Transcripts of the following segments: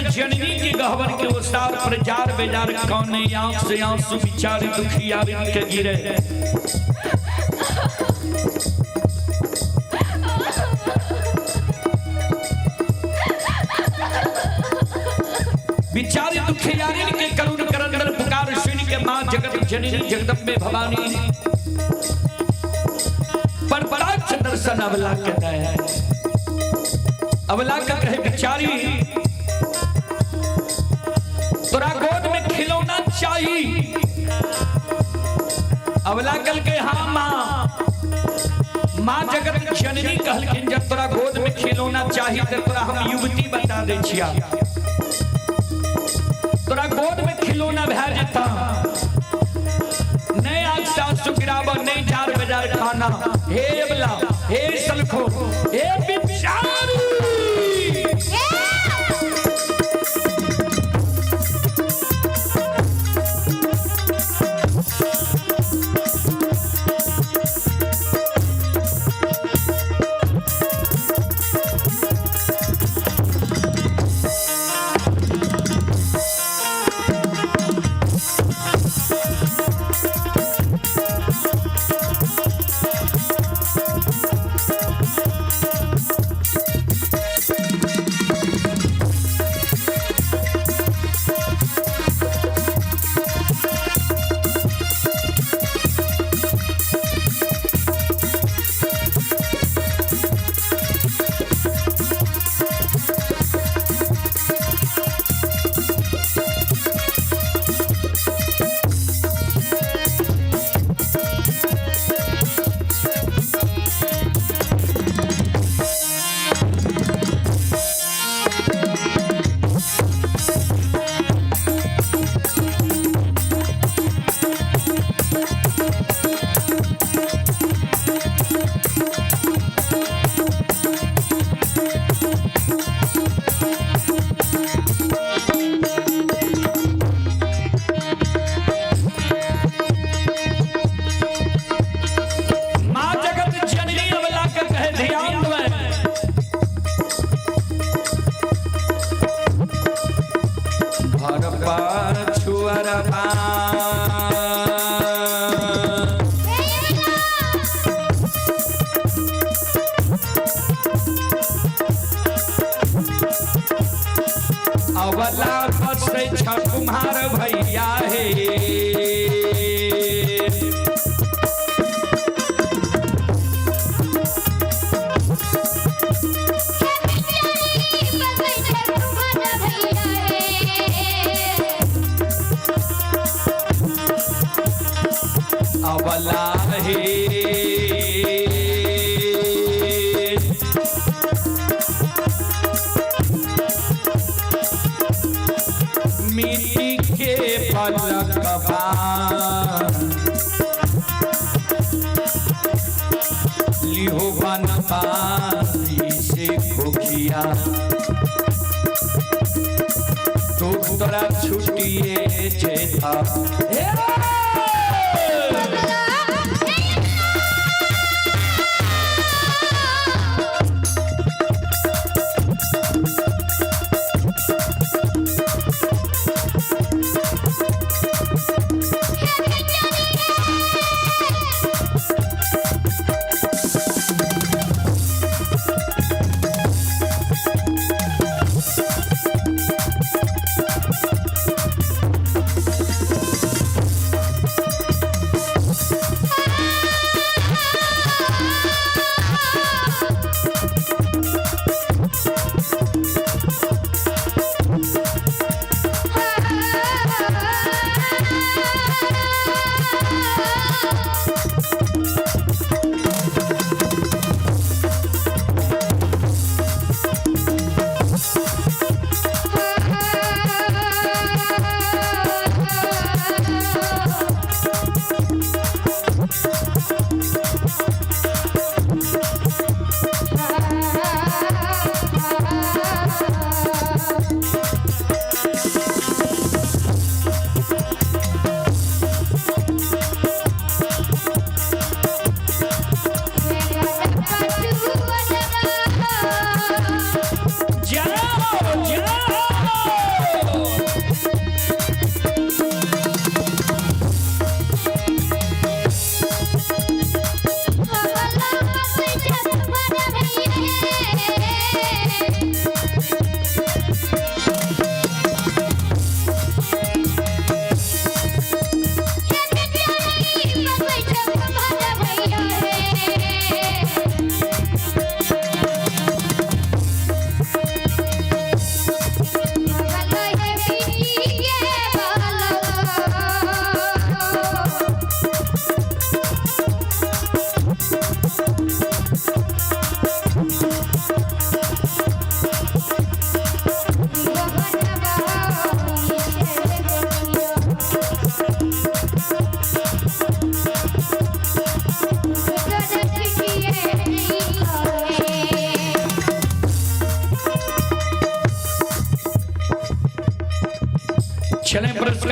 जननी के गहबर के ओसार पर जार बेजार कौने आंख से आंसू बिचारी दुखियारी के गिरे। बिचारी दुखियारी के करुण करंदर पुकार सुन के माँ जगत जननी जगदम्बे भवानी पर पराक्ष दर्शन अवला के दे। अवला के कहे बिचारी तोरा गोद में खिलौना चाहिए। अवला कल के हाँ माँ। माँ जगत जननी कहलखिन जब तोरा गोद में खिलौना चाहिए तो तोरा हम युवती बता दे छिया, तोरा गोद में खिलौना भै जेता, नहीं आग सासु गिराब, नहीं जार बाजार खाना। हे अबला, हे सलखो, हे बिचारी। माँ जगत जननी अवला के कहे ध्यान देवे। घर पर छुअरबा अवला बसै छ कुम्हार भैया हे। अवला हे मिट्टी के पलकबा लिहो बनबारी से खोखिया दुख तोरा छुटिए जेता। हे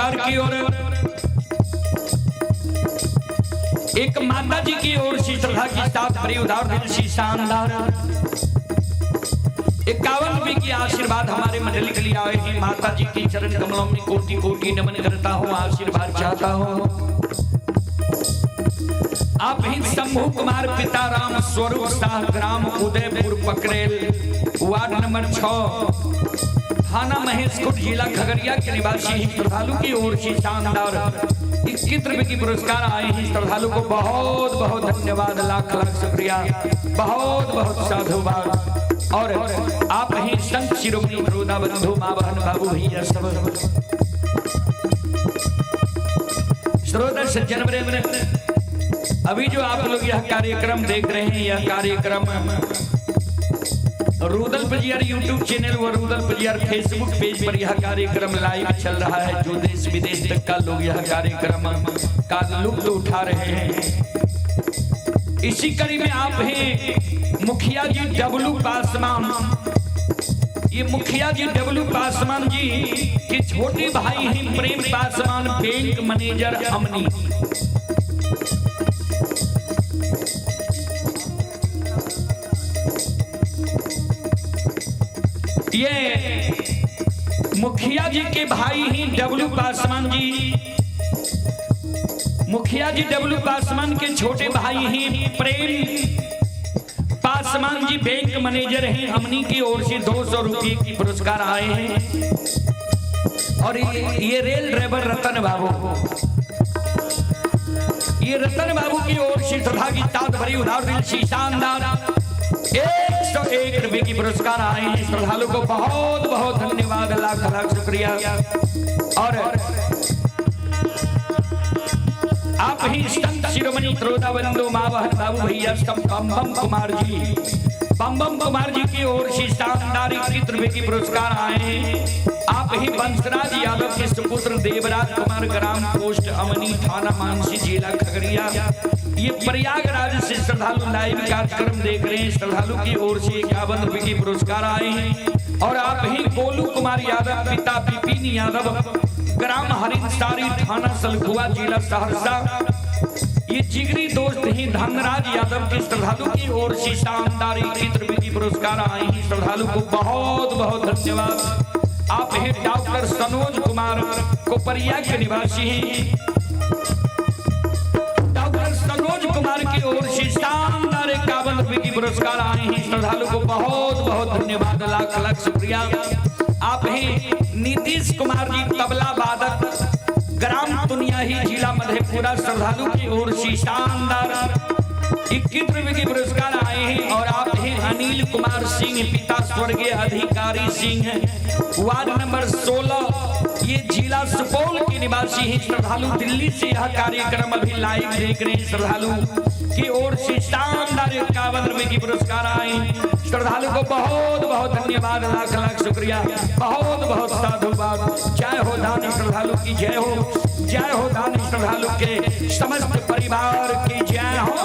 पुरस्कार की ओर एक माता जी की ओर से श्रद्धा के साथ बड़ी उदार दिल से शानदार 51 रुपए की आशीर्वाद हमारे मंडली के लिए आए हैं। माता जी के चरण कमलों में कोटि कोटि नमन करता हूँ, आशीर्वाद चाहता हूँ। आप ही शंभू कुमार पिता राम स्वरूप शाह, ग्राम उदयपुर पकरेल, वार्ड नंबर 6, थाना महेशखुंट, जिला खगड़िया के निवासी हैं। श्रद्धालु की ओर से शानदार 21 रुपए की पुरस्कार आए हैं। श्रद्धालु को बहुत बहुत धन्यवाद, लाख लाख शुक्रिया, बहुत बहुत साधुवाद। और आप ही संत शिरोमणि त्रोदा बंधु माँ बहन बाबू भैया सब श्रोता सज्जन, अभी जो आप लोग यह कार्यक्रम देख रहे हैं, यह कार्यक्रम रुदल पजियार यूट्यूब चैनल और रुदल पजियार फेसबुक पेज पर यह कार्यक्रम लाइव चल रहा है। जो देश विदेश तक का लोग यह कार्यक्रम का लुत्फ उठा रहे हैं। इसी कड़ी में आप हैं मुखिया जी डब्लू पासवान। ये मुखिया जी डब्लू पासवान जी के छोटे भाई हैं प्रेम पासवान, बैंक मैनेजर अमनी। ये मुखिया जी के भाई ही डब्लू पासवान जी, मुखिया जी डब्लू पासवान के छोटे भाई ही प्रेम पासवान जी, बैंक मैनेजर हैं। अमनी की ओर से 200 रुपये की पुरस्कार आए हैं। और ये रेल ड्राइवर रतन बाबू, ये रतन बाबू की ओर से श्रद्धा की ताद भरी उधार दिल सी शानदार 101 रुपए की पुरस्कार आए हैं। श्रद्धालु को बहुत बहुत धन्यवाद, लाख लाख शुक्रिया। और आप ही संत शिरोमणि त्रोदा बंधु माँ बहन बाबू भैया सब बम बम कुमार जी, बम बम कुमार जी की ओर से शानदार 21 रुपए की पुरस्कार आए हैं। आप ही बंसराज यादव के सुपुत्र देवराज कुमार, ग्राम पोस्ट अमनी, थाना मानसी, जिला खगड़िया, ये प्रयागराज से श्रद्धालु लाइव कार्यक्रम देख रहे हैं। श्रद्धालु की ओर से 51 रुपए की पुरस्कार आए हैं। और आप ही गोलू कुमार यादव पिता विपिन यादव, ग्राम हरिसारी, थाना सलखुआ, जिला सहरसा, ये जिगरी दोस्त ही धनराज यादव के श्रद्धालु की ओर से शानदार 21 रुपए की पुरस्कार आए हैं। श्रद्धालु को बहुत बहुत धन्यवाद। आप हैं डॉक्टर सनोज कुमार, कोपरिया के निवासी हैं। डॉक्टर सनोज कुमार की ओर से शानदार 51 रुपए की पुरस्कार आए हैं। श्रद्धालु को बहुत बहुत धन्यवाद, लाख लाख शुक्रिया। आप हैं नीतीश कुमार जी, तबला वादक, ग्राम तुनियाही, जिला मधेपुरा, श्रद्धालु की ओर से शानदार 21 रुपए के पुरस्कार आए हैं। और आप हैं अनिल कुमार सिंह पिता स्वर्गीय अधिकारी सिंह, वार्ड नंबर 16, ये जिला सुपौल के निवासी हैं। श्रद्धालु दिल्ली से यह कार्यक्रम अभी लाइव देख रहे हैं। श्रद्धालु की ओर से शानदार 51 रुपए की पुरस्कार आए हैं। श्रद्धालु को बहुत बहुत धन्यवाद, लाख लाख शुक्रिया, बहुत बहुत साधुवाद। जय हो दानी श्रद्धालु की जय हो, जय हो दानी श्रद्धालु के समस्त परिवार की जय हो।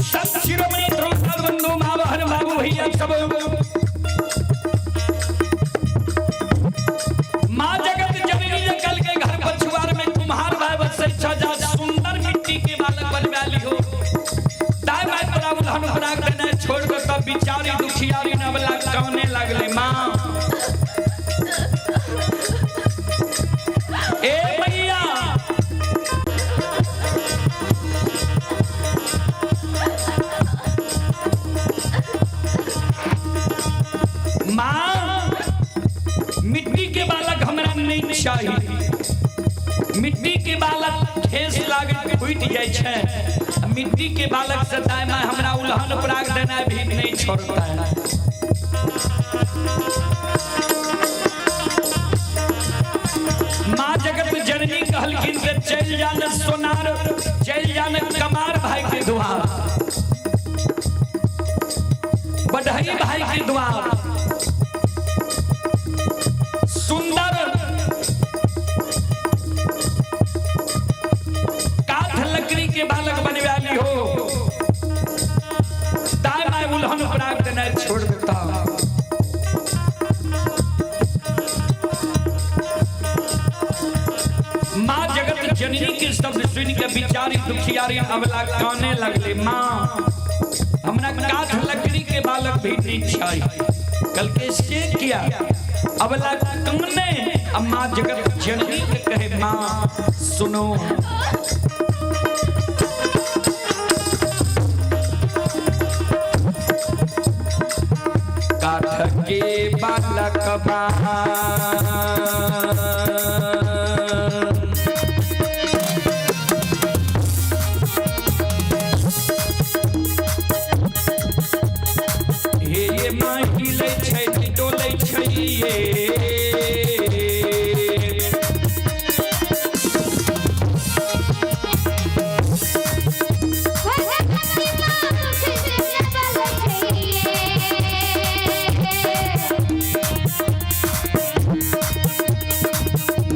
संत शिरोमणि द्रोण बंधु माँ बहन बाबू भैया सब, माँ जगत जननी कल के घर पछुआर में कुम्हार भाई। बिचारी दुखियारी नवला काने लगले। माँ, ए मैया, माँ, मिट्टी के बालक हमरा नहीं चाहिए। मिट्टी के बालक ठेस लागत फूटि जाइ छै। मिट्टी के बालक से दाय माय हमरा उलहन पराग देनाइ भी नहीं छोड़ता है। माँ जगत जननी कहलखिन से चलि जान सोनार, चलि जान कमार भाई के द्वार, बढ़ई भाई के द्वार, सुंदर काठ लकड़ी के बालक बनवाली हो, दाय my उल्हन पराग देना छोड़ देता। माँ जगत जननी के शब्द सुन के बिचारी दुखियारी अबला काने लगले। माँ, हमरा काठ लकड़ी के बालक भी नहीं चाहिए। कल के से किया अबला काने। अब माँ जगत जननी के कहे, माँ सुनो, काठ के बालक बा हे ये माँ हिलै छै डोलै छै ये।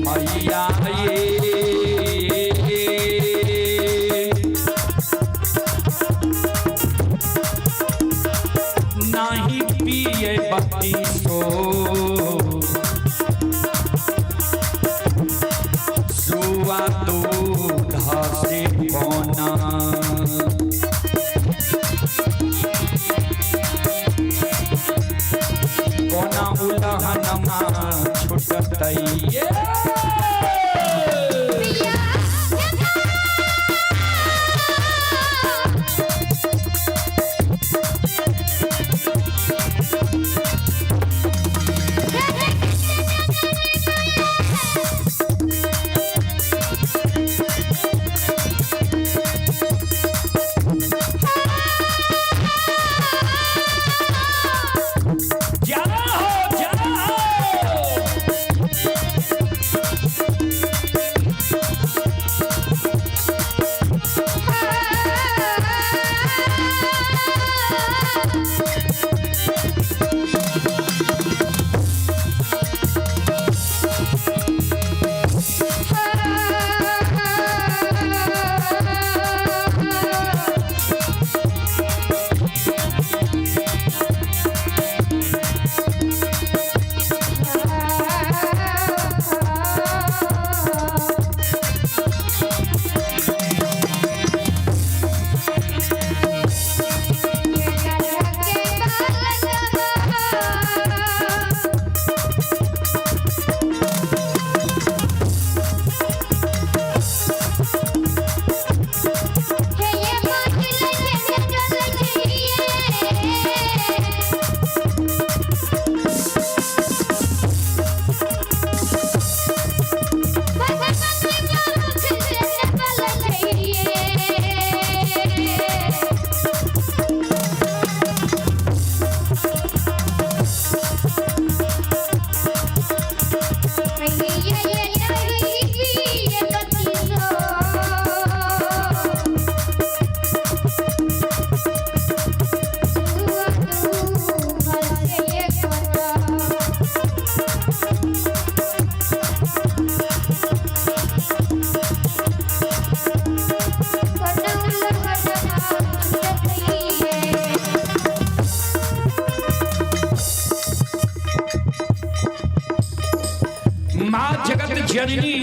मैया ये नाही पिए बत्ती सो सुआ दूध से कोना। कोना उलहन माँ छुटतै ये। जाओ जाओ। माँ जगत जननी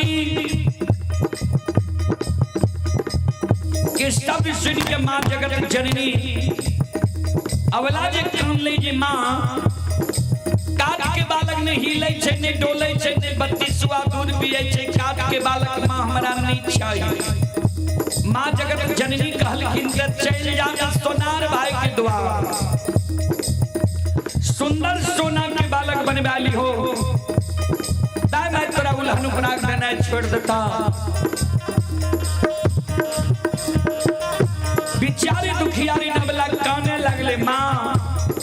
बत्ती के शब्द सुन के माँ जगत जननी अवला जे कान ले जे माँ काट के बालक नहीं हिलै छै, नहीं डोलै छै, नहीं बत्ती सुआ दूध पियै छै, काट के बालक माँ हमरा नहीं चाहिए। माँ जगत जननी कहलखिन त चलि जा सोनार भाई के द्वार, सुंदर सोना के बालक बनवा ली हो, दाई माई तोरा उल्हन उपना देनाइ छोड़ देता। बिचारी दुखियारी नबला काने लगले, माँ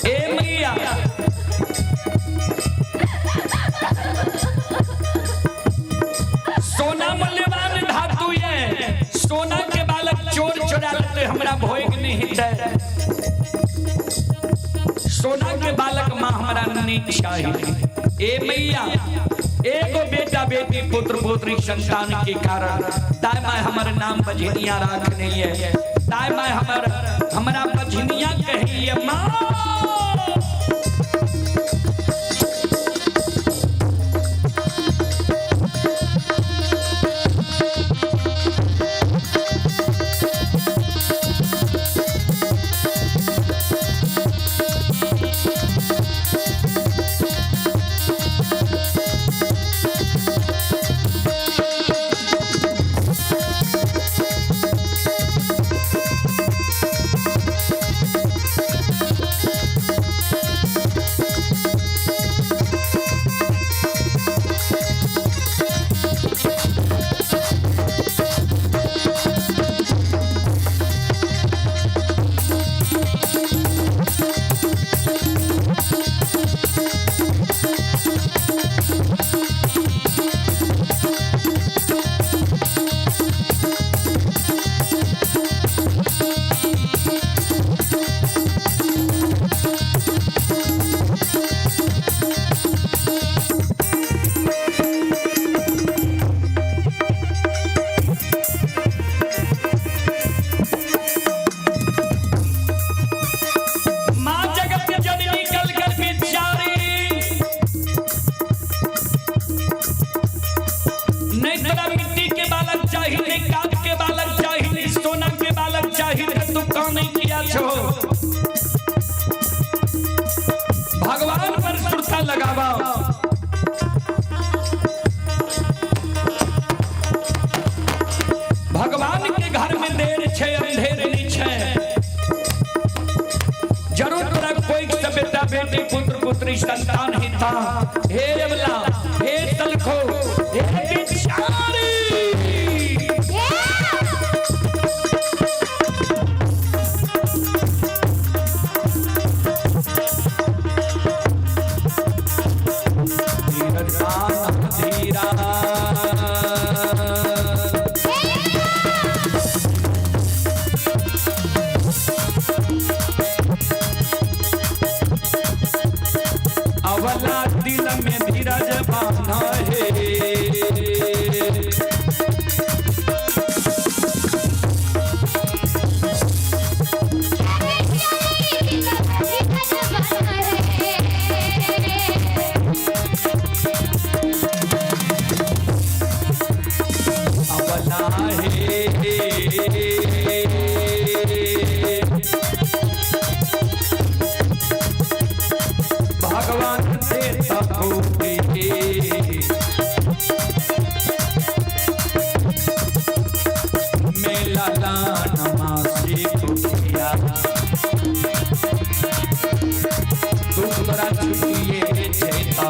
ए मैया सोना मूल्यवान धातु ये, सोना के बालक चोर चोरा लेते हमरा भोग नहीं हिते, सोना के बालक माँ हमरा नहीं चाहिए। ए मैया एगो बेटा बेटी पुत्र पुत्री संतान के कारण ताई माय हमर नाम बझनिया राख नहीं है, ताई माय हमर हमरा बझनिया कहिए माँ। माँ जगत जननी कल कल बिचारी नहीं तोरा मिट्टी के बालक चाहिए, नहीं काट के बालक चाहिए, नहीं सोना के बालक चाहिए, तू का नहीं किया छो। भगवान पर सुरता लगावा। भगवान के घर में देर छे अंधेर नहीं छे, जरूर तोरा कोई से बेटा बेटी पुत्र पुत्री संतान ही था। हे अबला, हे तलखो, हे बिचारी, धीरज बांध धीरा। अवला दिल में धीरज बांधा है, अवला है भगवान से तपोगे मेला लान मासी कुटिया दुख तोरा छुटिए चेता।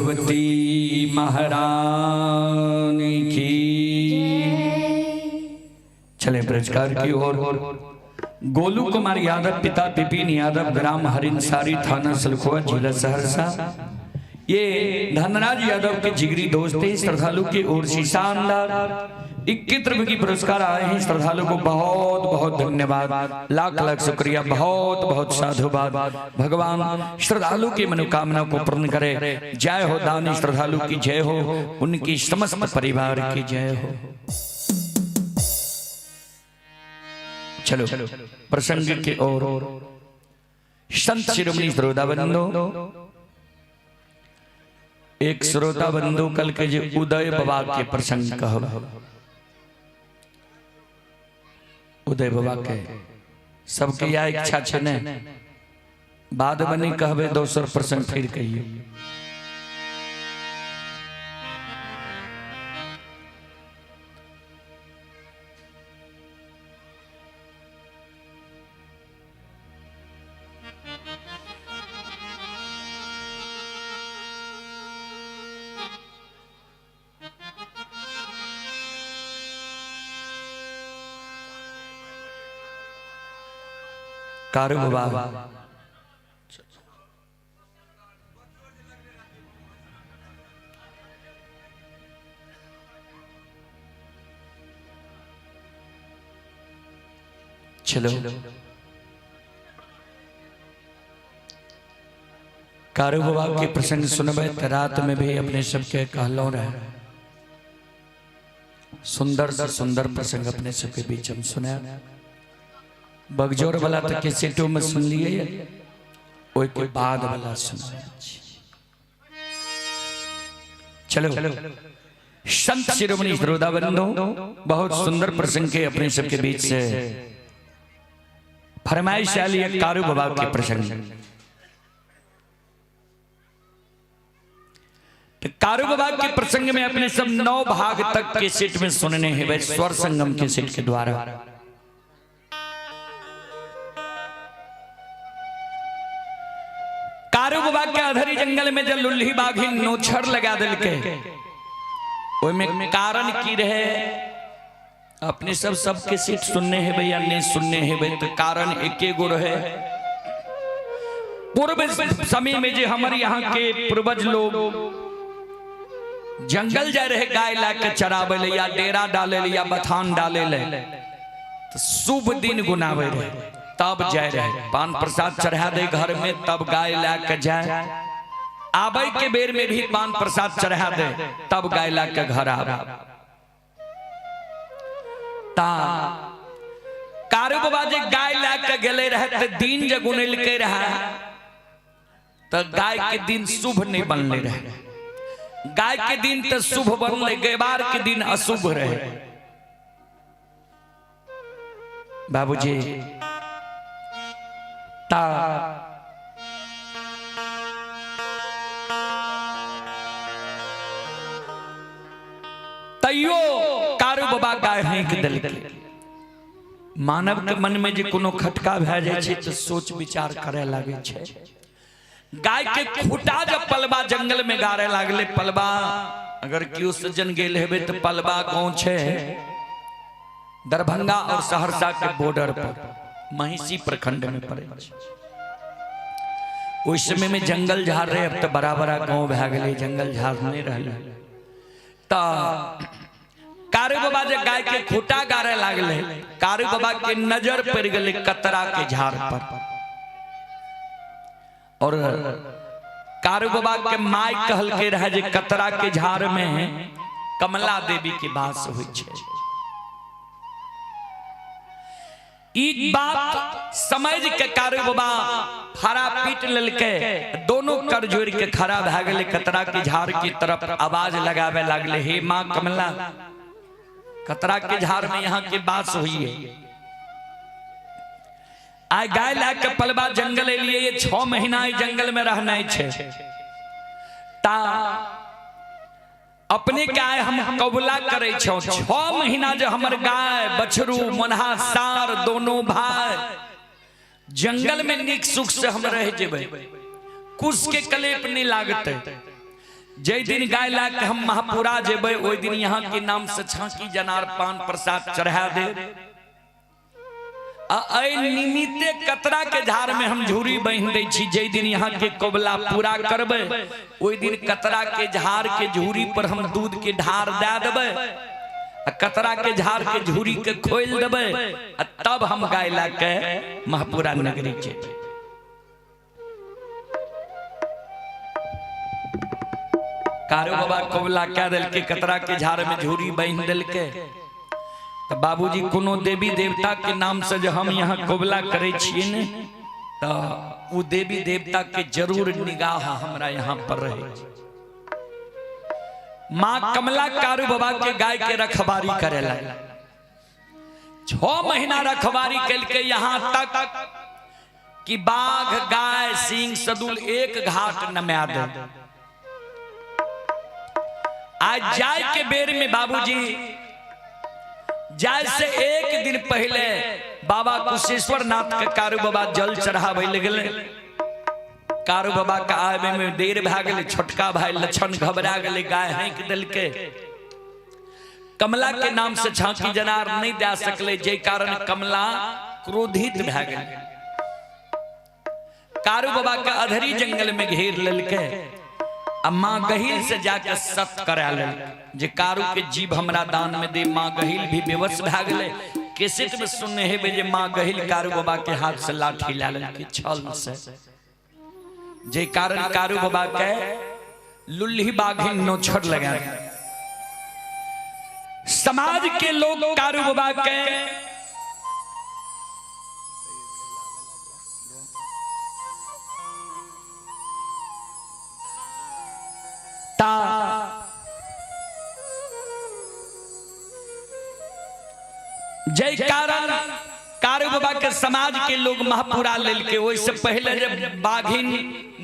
भगवती महारानी की। चले पुरस्कार की ओर। गोलू कुमार यादव, पिता विपिन यादव, ग्राम हरिनसारी, थाना सलखुआ, जिला सहरसा। ये धनराज यादव के जिगरी दोस्त हैं। श्रद्धालु की ओर से शानदार 21 रुपए की पुरस्कार आए हैं। श्रद्धालु को बहुत बहुत धन्यवाद, लाख लाख शुक्रिया, बहुत बहुत साधुवाद। भगवान श्रद्धालु की मनोकामना को पूर्ण करे। जय हो दानी श्रद्धालु की जय हो, उनकी समस्त परिवार की जय हो। चलो प्रसंग के ओर। संत शिरोमणि श्रोता बंधु, एक श्रोता बंधु कल के जे उदय बाबा के प्रसंग कहब। उदय बाबा के सबके यह इच्छा छे ने, बाद में नहीं कहबे दोसर प्रसंग फिर कहियो। कारू बाबा चलो कारू बाबा के प्रसंग सुनबे त रात में भी अपने सबके कहलो रहे। सुंदर से सुंदर प्रसंग अपने सबके बीच हम सुना। बगजोर वाला तो कैसेटो में सुन लिए, ओई के बाद वाला सुना। चलो संत शिरोमणि श्रोता बंधु, बहुत सुंदर प्रसंग के अपने सबके बीच से फरमाइश आयल ये कारू बाबा के प्रसंग। तो कारू बाबा के प्रसंग में अपने सब 9 भाग तक के सेट में सुनने हैं भाई स्वर संगम के सेट के द्वारा। कारू बाबा के अधरी जंगल में जब लुल्ही बाघी नोछड़ लगा दिल के, ओइमे कारण की रहे अपने सब सबके सीट सुनने हैं भैया नहीं सुनने हैं भाई, तो कारण एके गो रहे। पूर्व समय में जे हमारे यहाँ के पूर्वज लोग जंगल जा रहे गाय ला के चरावे ले या डेरा डाले ले या बथान डाले ले, तो शुभ दिन गुनावे रहे तब जाए रहे। पान प्रसाद चढ़ा दे घर में तब गाय ला के जाए, आबे के बेर में भी पान प्रसाद चढ़ा दे तब गाय ला के घर आवे। ता कारू बाबा जे गाय ला के गेले रहे त दिन जे गुनेलके रहे त गाय के दिन शुभ नहीं बनले रहे। गाय के दिन तो शुभ बनले, गैबार के दिन अशुभ रहे। बाबूजी ता तैयो कारू बाबा गाय हाँक देलकै। मानव के मन में जे कोनो खटका भए जाइ छै तऽ सोच विचार करे लागै छै। गाय के खूटा जब पलवा जंगल में गाड़े लागले, पलवा अगर केओ सज्जन गेल हेबे तऽ पलवा गांव छै दरभंगा और सहरसा के बॉर्डर पर, महिषी प्रखंड में पड़े छै। ओहि समय में जंगल झाड़ रहे, अब तऽ बड़ा बड़ा गांव भए गेलै, जंगल झाड़ नहीं रहलै। तऽ कारू बाबा जे गाय के खूटा गाड़े लागले, कारू बाबा के नजर पड़ गेलै कतरा के झाड़ पर। और कारू बाबा के my कहलके रहे जे कतरा के झाड़ में कमला देवी के वास होइ छै। ई बात समझ के कारू बाबा फड़ा पीट लेलके, दोनों कर जोड़ के खड़ा भए गेलै कतरा के झाड़ की तरफ। आवाज लगावे लागले, हे माँ कमला, कतरा के झाड़ में यहाँ के बास हुई है। आइ गाय ला के पलवा जंगल एलिए, ये 6 महीना जंगल में रहना छै। ता अपने गाय हम कबूला करे छौ, 6 महीना जो हमर गाय बछरू मोनहा सार दोनों भाई जंगल में निक सुख से हम रह जेबै, कुश के कलेप नहीं लागते। जै दिन गाय ला के हम महापुरा जेबै ओहि दिन यहाँ के नाम से झांकी जनार पान प्रसाद चढ़ा दे। आ निमित्ते कतरा के झाड़ में हम झूरी बांधि दै छी। जै दिन यहाँ के कबला पूरा करबै ओहि दिन कतरा के झाड़ के झूरी पर हम दूध के ढार दे देबै आ कतरा के झाड़ के झूरी के खोलि देबै आ तब हम गाय ला के महापुरा नगरी जेबै। कारू बाबा कबला कह देलकै, कतरा के झाड़ में झूरी बांधि देलकै। तो बाबूजी कोनो देवी देवता के नाम से जो हम यहाँ कबला करे छियै ने तो वो देवी देवता के जरूर निगाह हमरा यहाँ पर रहे। माँ कमला कारू बाबा के गाय के रखवारी करेला। 6 महीना रखवारी कलके यहाँ तक कि बाघ गाय सिंह सदुल एक घाट नमा दे। आज जाय के बेर में बाबूजी जाय से एक दिन पहले बाबा कुशेश्वर नाथ के कारू बाबा जल चढ़ावे लगले। कारू बाबा के आवे में देर भए गेलै। छोटका भाई लक्षण घबरा गेलै, गाय हैंक देलकै। कमला के नाम से झांकी जनार नहीं दे सकले, जे कारण कमला क्रोधित भए गेलै। कारू बाबा के अधरी जंगल में घेर लेलकै आ माँ गहिल से जाके सत करा लेलकै जे कारू के जीव हमरा दान में दे। माँ गहिल भी बेवश भए गेलै। कैसेट में सुनने हेबै जे माँ गहिल कारू बाबा के हाथ से लाठी ला लेलकै छल से, जे कारण कारू बाबा के लुल्ही बाघिन नोछड़ लगा। समाज के लोग कारू बाबा के ता जय कारण कारू बाबा के समाज के लोग महापुरा लेलके। ओहिसे पहले जब बाघिन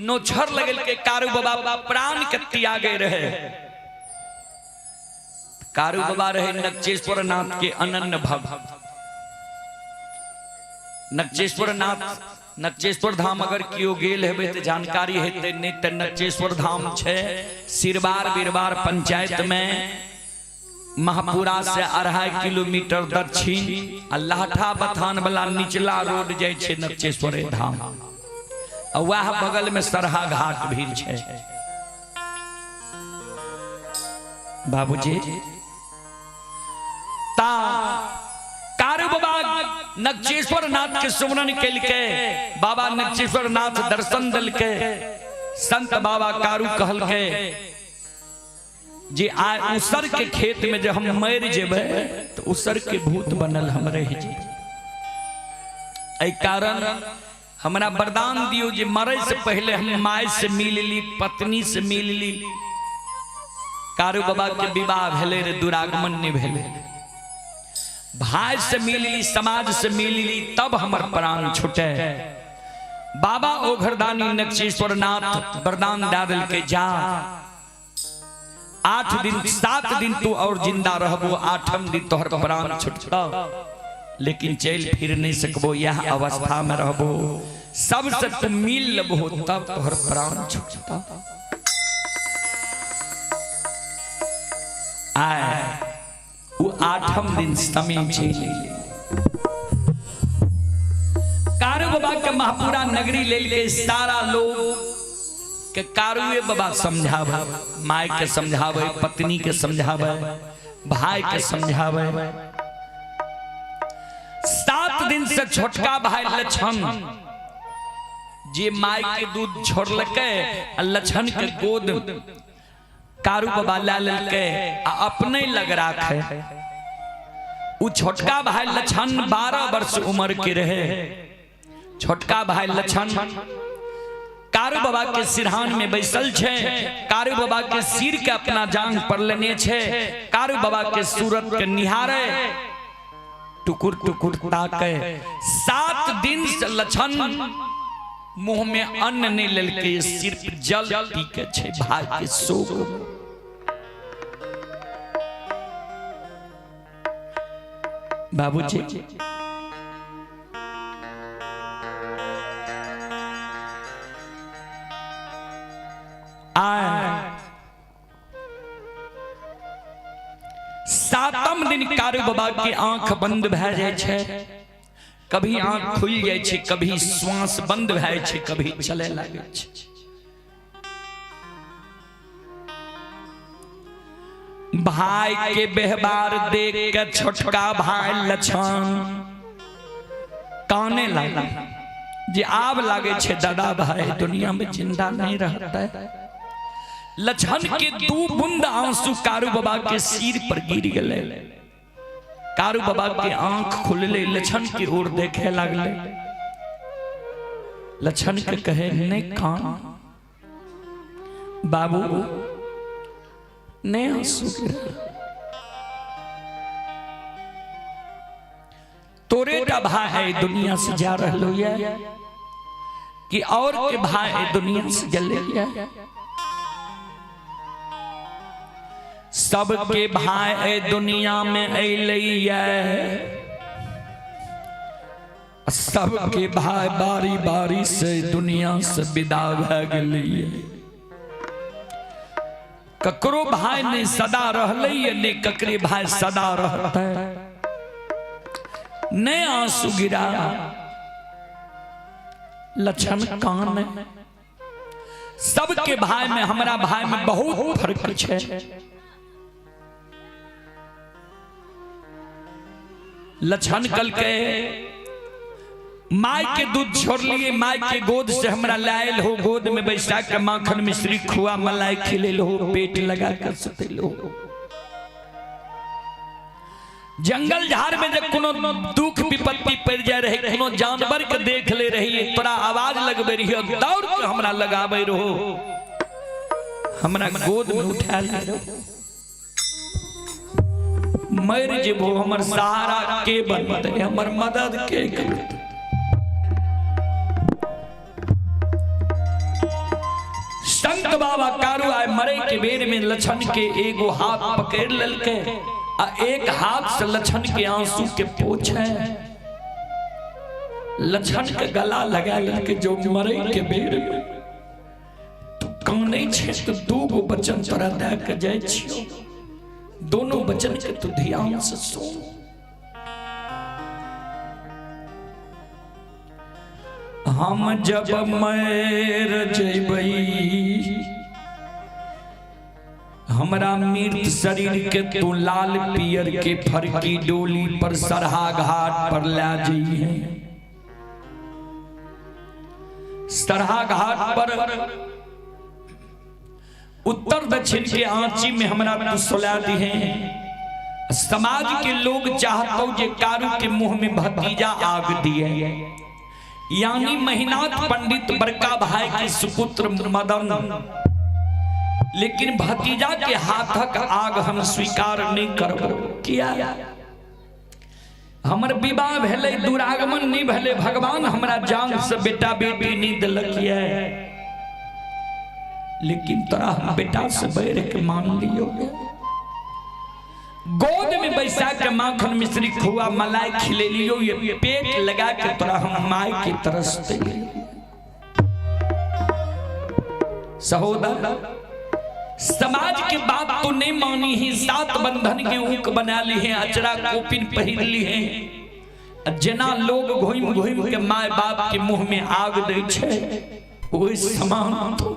नोछर लगेलके कारू बाबा प्राण के त्यागे रहे। कारू बाबा रहे नक्चेश्वर नाथ के अनन्य भक्त। नक्चेश्वर नाथ नक्चेश्वर धाम अगर कियो गेल हेबै तऽ जानकारी हेतै, नहीं तऽ नक्चेश्वर धाम छै सिरबार बिरबार पंचायत में महापुरा से 2.5 किलोमीटर दक्षिण आ लाठा बथान वाला निचला रोड जाइ छै नक्चेश्वरे धाम आ वएह बगल में सरहा घाट भी छै। बाबूजी ता कारू बाबा नक्चेश्वर नाथ के सुमरन केलकै, बाबा नक्चेश्वर नाथ दर्शन देलकै। संत बाबा कारू कहलकै जे आ उसर के खेत में जब हम मर जेबै तो उसर के भूत बनल हम रह जेबै। एहि कारण हमरा वरदान दियौ जे मरे से पहले हम my से मिल ली, पत्नी से मिल ली। कारू बाबा के विवाह भेलै रे, दुरागमन नहीं भेलै। भाई से मिल ली, समाज से मिल ली, तब हमर प्राण छूटे। बाबा ओघरदानी नक्चेश्वर नाथ वरदान दे देलकै, जा 8 दिन 7 दिन तू और जिंदा रहबो, 8म दिन तोहर प्राण छूटतो, लेकिन चल फिर नहीं सकबो, यह अवस्था में रहबो, सबसे तू मिल लेबो तब तोहर प्राण छूटतो। आए वो 8म दिन समय चलि कारू बाबा के महापुरा नगरी लेलकै। सारा लोग के कारूए बाबा समझावे, my के समझावे, पत्नी के समझावे, भाई के समझावे। 7 दिन से छोटका भाई लक्षण जे my के दूध छोड़लकै आ लक्षण के गोद कारू बाबा ला लेलकै आ अपने लग राखे। उ छोटका भाई लक्षण 12 वर्ष उम्र के रहे। छोटका भाई लक्षण कारू बाबा के सिरहान में बैसल छै, कारू बाबा के सिर के अपना जांग पर लेने छै, कारू बाबा के सूरत के निहारे टुकुर टुकुर ताके। 7 दिन से लक्षण मुंह में अन्न नहीं लेलकै, सिर्फ जल पी के छै भाई के शोक। बाबूजी आए सातम दिन कारू बाबा के आंख बंद भए जाइ छै, कभी आंख खुलि जाइ छै, कभी श्वास बंद भए जाइ छै, कभी चले लागै छै। भाई के व्यवहार देख के छोटका भाई लक्षण काने लगा जे आब लागे छे दादा भाई दुनिया में जिंदा नहीं रहता है। लक्षण के 2 बूंद आंसू कारू बाबा के सिर पर गिर गए। कारू बाबा के आंख खुलले, लक्षण की ओर देखे लगले। लक्षण के कहे नहीं कान बाबू, नहीं आंसू गिरा, तोरे टा भाई है दुनिया से जा रहलो ये कि और के भाई दुनिया से गले ये। सबके भाई दुनिया में अइले ये, सबके भाई बारी बारी से दुनिया से विदा भए गेलै। ककरो भाई नहीं सदा रहलै ये, नहीं ककरे भाई सदा रहता है। नहीं आंसू गिरा लक्षण कान है। सबके भाई में हमरा भाई में बहुत फर्क है। लक्षण कल के माय के दूध छोड़ लिए, माय के गोद से हमरा लायल हो, गोद में बैसा के माखन मिश्री खुआ मलाई खिले हो, पेट लगा कर सुतेल हो। जंगल झाड़ में जब कोनो दुख विपत्ति पड़ जाए रहे, कोनो जानवर के देख ले रही, तोरा आवाज लगबे रही, दौड़ के हमरा लगाबे रहो, हमरा गोद में उठा ले रहो। मर जेबो हमर सहारा के बनते, हमर मदद के करते। संत बाबा कारू आए मरे के बेर में लक्षण के एगो हाथ पकड़ ललके आ एक हाथ से लक्षण के आंसू के पोछे, लक्षण के गला लगा ललके जो मरे के बेर में तू कानै छे तो 2 गो वचन तोरा दे के जाय छियो, दोनों वचन के तू ध्यान से सुन। हम जब मर जइबै हमरा मृत शरीर के तू लाल पियर के फरकी डोली पर सरहा घाट पर ला जइहे। सरहा घाट पर उत्तर दक्षिण के आंची में हमरा तू सुला दिहे। समाज के लोग चाहतो जे कारू के मुंह में भतीजा आग दिए, यानी महिनाथ पंडित बड़का भाई के सुपुत्र मदन, लेकिन भतीजा के हाथक आग हम स्वीकार नहीं करबो। किया हमर विवाह भेलै, दुरागमन नहीं भेलै, भगवान हमरा जान से बेटा बेटी नहीं दिलक ये, लेकिन तोरा हम बेटा से बैर के मान लियो। गोद में बैसा के माखन मिश्री खुआ मलाई खिले लियो, ये पेट लगा के तोरा हम my के तरसते। सहोदर समाज के बात तो नहीं मानी ही, 7 बंधन के ऊक बना ली है, अचरा कोपिन पहिर ली है। जना लोग घुम घुम के my बाप के मुंह में आग दे छे ओहि समान तो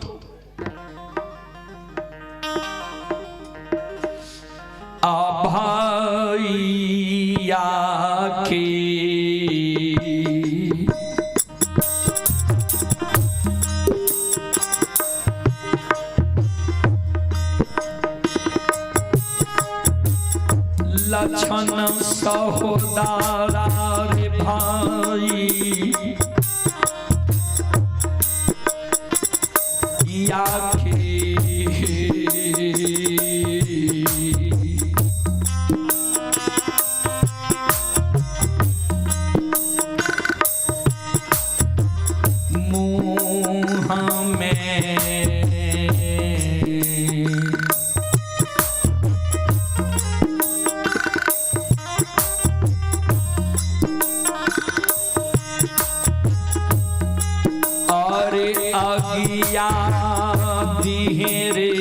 भाइया के लक्षण सहोदरा रे भाई या के मुँह में अगिया दिहे रे।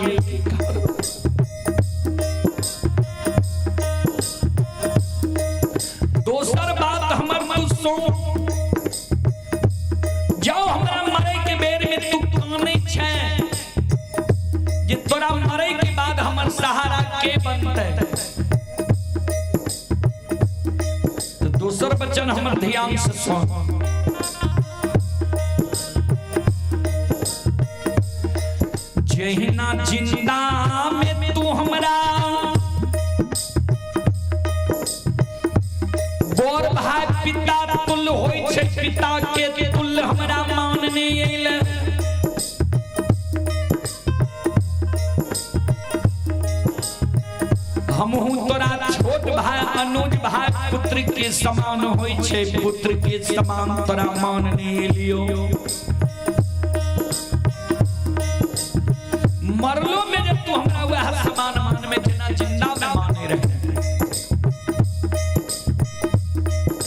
लेके घर। दोसर बात हमर तू सुन, जाओ हमरा मरे के बेर में तू कानै छै जे तोरा मरे के बाद हमर सहारा के बनतै। तो दोसर वचन हमर ध्यान से सुन। जहिना जिंदा में तू हमरा गोर भाई पिता तुल्य होय छै, पिता के तुल्य हमरा मानने एलै। हमहू तोरा छोट भाई अनुज भाई पुत्र के समान होय छै, पुत्र के समान तोरा मानने एलियो। मरलो में जब तू हमरा वह समान मान में जेना जिंदा में माने रहे।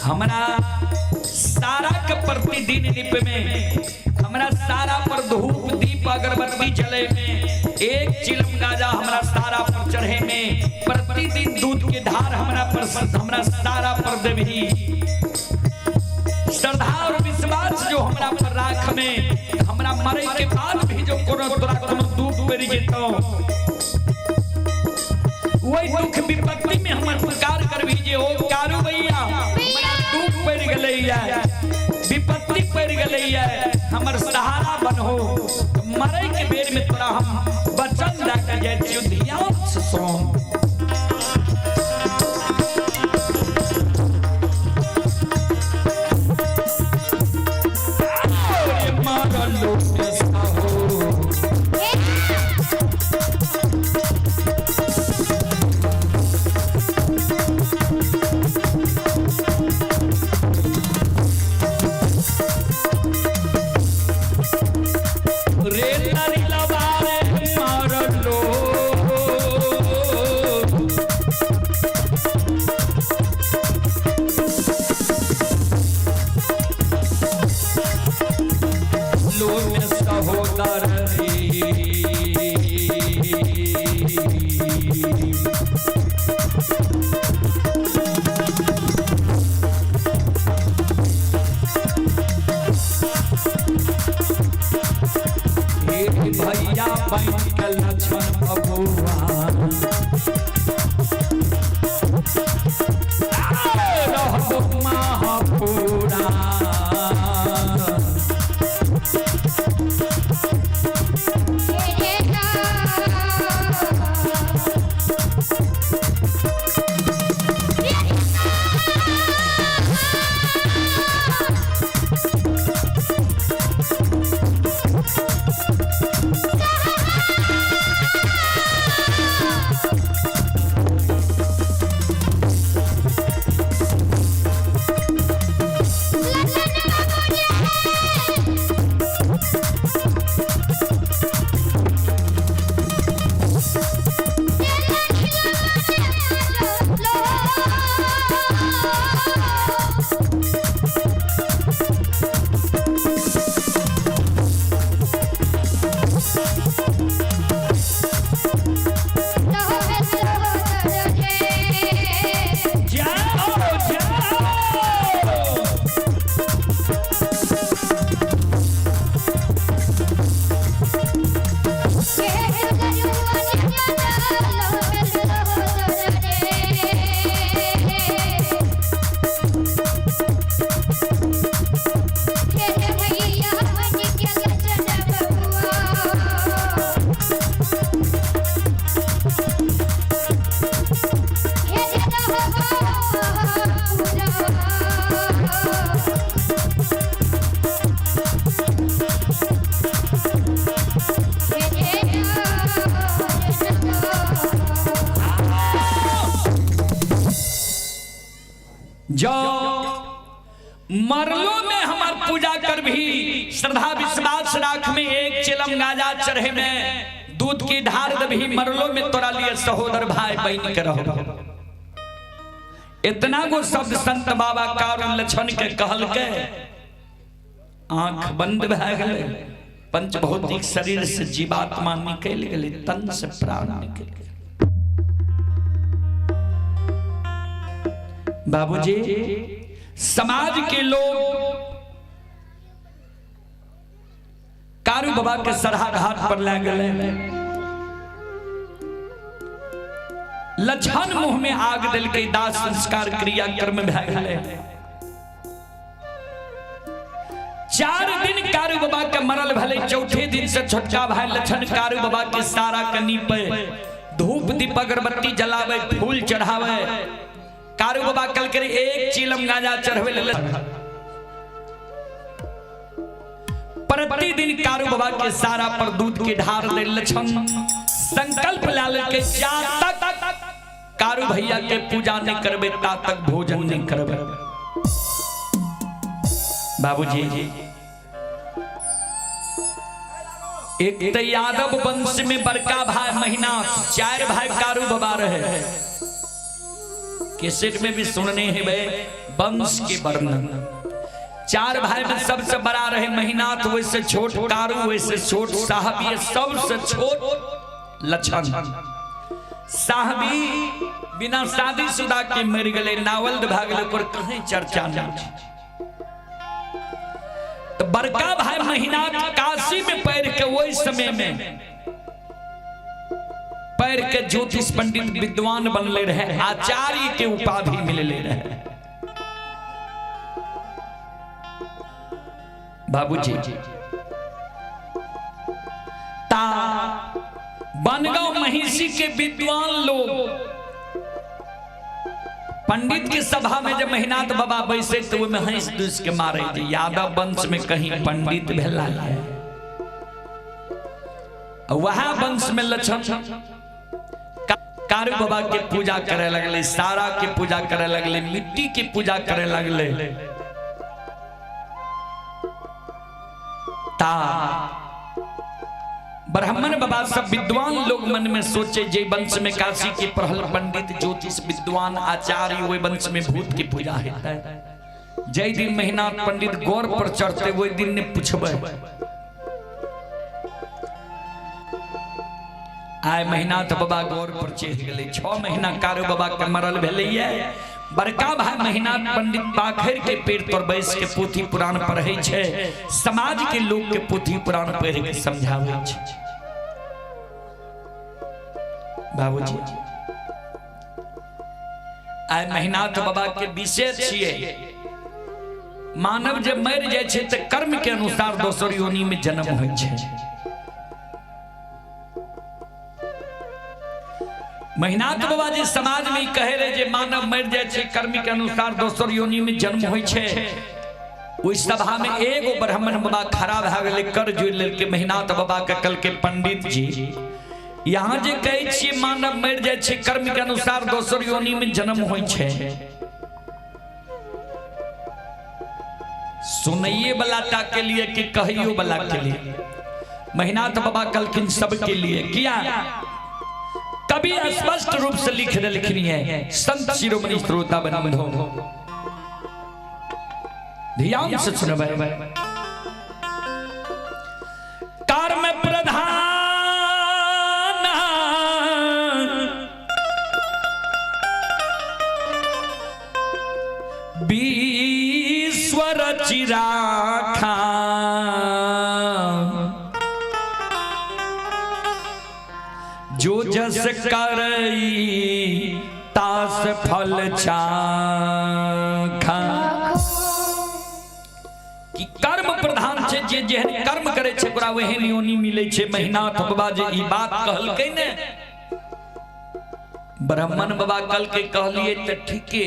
हमरा सारा के प्रतिदिन निप में, हमरा सारा पर धूप दीप अगरबत्ती जले में, एक चिलम गाजा हमरा सारा पर चढ़े में, प्रतिदिन दूध के धार हमरा पर हमरा सारा पर देबही। श्रद्धा और विश्वास जो हमरा पर राख में, हमरा मरे के बाद भी जो कोनो तोरा कोनो दुख पड़ि जेतौ, वही दुख विपत्ति में हमर पुकार करबी जे ओ कारू भैया हमरा दुख पड़ि गेलैया, विपत्ति पड़ि गेलैया, हमर सहारा बनहो। मरे के बेर में तोरा हम वचन दऽ के जाइ छियौ, ध्यान से सुन। मारलो साहो रे नरिलवा रे मारलो लो में सहोदर रे। हे भैया बन के लक्ष्मण बबुआ रहबो महापुरा। जाओ जाओ। जाओ मरलो में हमार पूजा कर भी श्रद्धा विश्वास राख में एक चिलम गाजा चढ़े में दूध की धार दभी, मरलो में तोरा लिए सहोदर भाई बहन के रहो। इतना गो शब्द संत बाबा कारू लक्ष्मण के कहल के आंख बंद भए गेलै। पंचभौतिक शरीर से जीवात्मा निकलि गेलै, तन से प्राण निकलि गेलै। बाबूजी, समाज के लोग कारू बाबा के सरहा घाट पर ले गए। लछन मुंह में आग दिलकै, दाह संस्कार क्रिया कर्म भए गेलै। 4 दिन कारू बाबा के मरल भले, चौथे दिन से छोटका भाई लछन कारू बाबा के सारा के नीपे, धूप दीप अगरबत्ती जलावे, फूल चढ़ावे। कारू बाबा कल करे एक चीलम गांजा चढ़वे ले। प्रतिदिन कारू बाबा के सारा पर दूध के ढार दे लछन संकल्प ला के जा तक कारू भैया के पूजा नहीं करबे ता तक भोजन नहीं करबे। बाबूजी, एक तो यादव वंश में बड़का भाई महिनाथ, 4 भाई कारू बाबा रहे। कैसेट में भी सुनने हैं बे वंश के वर्णन। 4 भाई में सबसे बड़ा रहे महिनाथ, वैसे छोट कारू, वैसे छोट साहबी, सबसे छोट लछन। साहबी बिना शादी शुदा के मर गए, नावल्द भागले पर कहीं चर्चा नहीं। तो बड़का भाई महिनाथ काशी में पैर के वही समय में पैर के ज्योतिष पंडित विद्वान बनले रहे, आचार्य के उपाधि मिलले रहे। बाबूजी, ता बनगांव महिषी के विद्वान लोग पंडित के सभा में जब महिनाथ बाबा बैसे तो वो में हंस दुस के मारे जे यादव वंश में कहीं पंडित भेला है। वह वंश में लक्षण कारू बाबा के पूजा करे लगले, सारा के पूजा करे लगले, मिट्टी के पूजा करे लगले। ता ब्राह्मण बाबा सब विद्वान लोग मन में सोचे जे वंश में काशी के पढ़ल पंडित ज्योतिष विद्वान आचार्य वही वंश में भूत की पूजा है। जय दिन महिनाथ पंडित गौर पर चढ़ते वही दिन ने पूछबे। आय महिनाथ बाबा गौर पर चढ़ गए। 6 महीना कारू बाबा के मरल भेलैया। बड़का भाई महिनाथ पंडित पाखर के पेड़ पर बैस के पोथी पुराण पढ़ै छै, समाज के लोग के पोथी पुराण पढ़ के समझाबै छै। बाबूजी, आय महिनाथ बाबा के विषय छियै मानव जब मर जाइ छै तऽ कर्म के अनुसार दोसर योनि में जन्म होइ छै। महिनाथ बाबा जी समाज में कहे रहे जे मानव मर जाए छै कर्म के अनुसार दोसर योनि में जन्म होइ छै। ओहि सभा में एगो ब्राह्मण बाबा खड़ा भए गेलै, कर जोड़ि लेलकै महिनाथ बाबा के, कल के पंडित जी यहाँ जे कहै छियै मानव मर जाए छै कर्म के अनुसार दोसर योनि में जन्म होइ छै, सुनैये वाला टा के लिए कि कहियो वाला के लिए? महिनाथ बाबा कहलखिन सबके लिए। किया कभी स्पष्ट रूप से लिख देलखिन है संत शिरोमणि श्रोता बंधो, ध्यान से सुनबै। कर्म प्रधान विश्व रचिराखा, जो जस करई तास फल चाखा। कि कर्म प्रधान छे, जे जेहन कर्म करे छे ओकरा ओहन योनि मिले छे। महिनाथ बाबा जे ई बात कहलकै ने, ब्राह्मण बाबा कल के कहलिए त ठीके,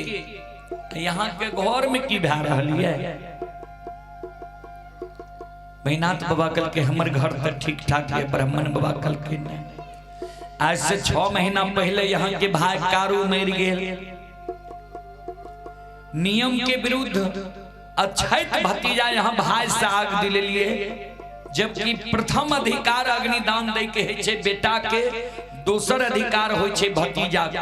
यहाँ के घर में की भए रहल ये? महिनाथ बाबा कल के हमर घर त ठीक ठाक है। ब्राह्मण बाबा कल के ने आज से 6 महीना पहले यहाँ के भाई कारू मर गेल, नियम के विरुद्ध अछैत भतीजा यहाँ भाई से आग दिलेलिए, जबकि प्रथम अधिकार अग्निदान दे के है बेटा के, दोसर अधिकार होइ छै भतीजा के।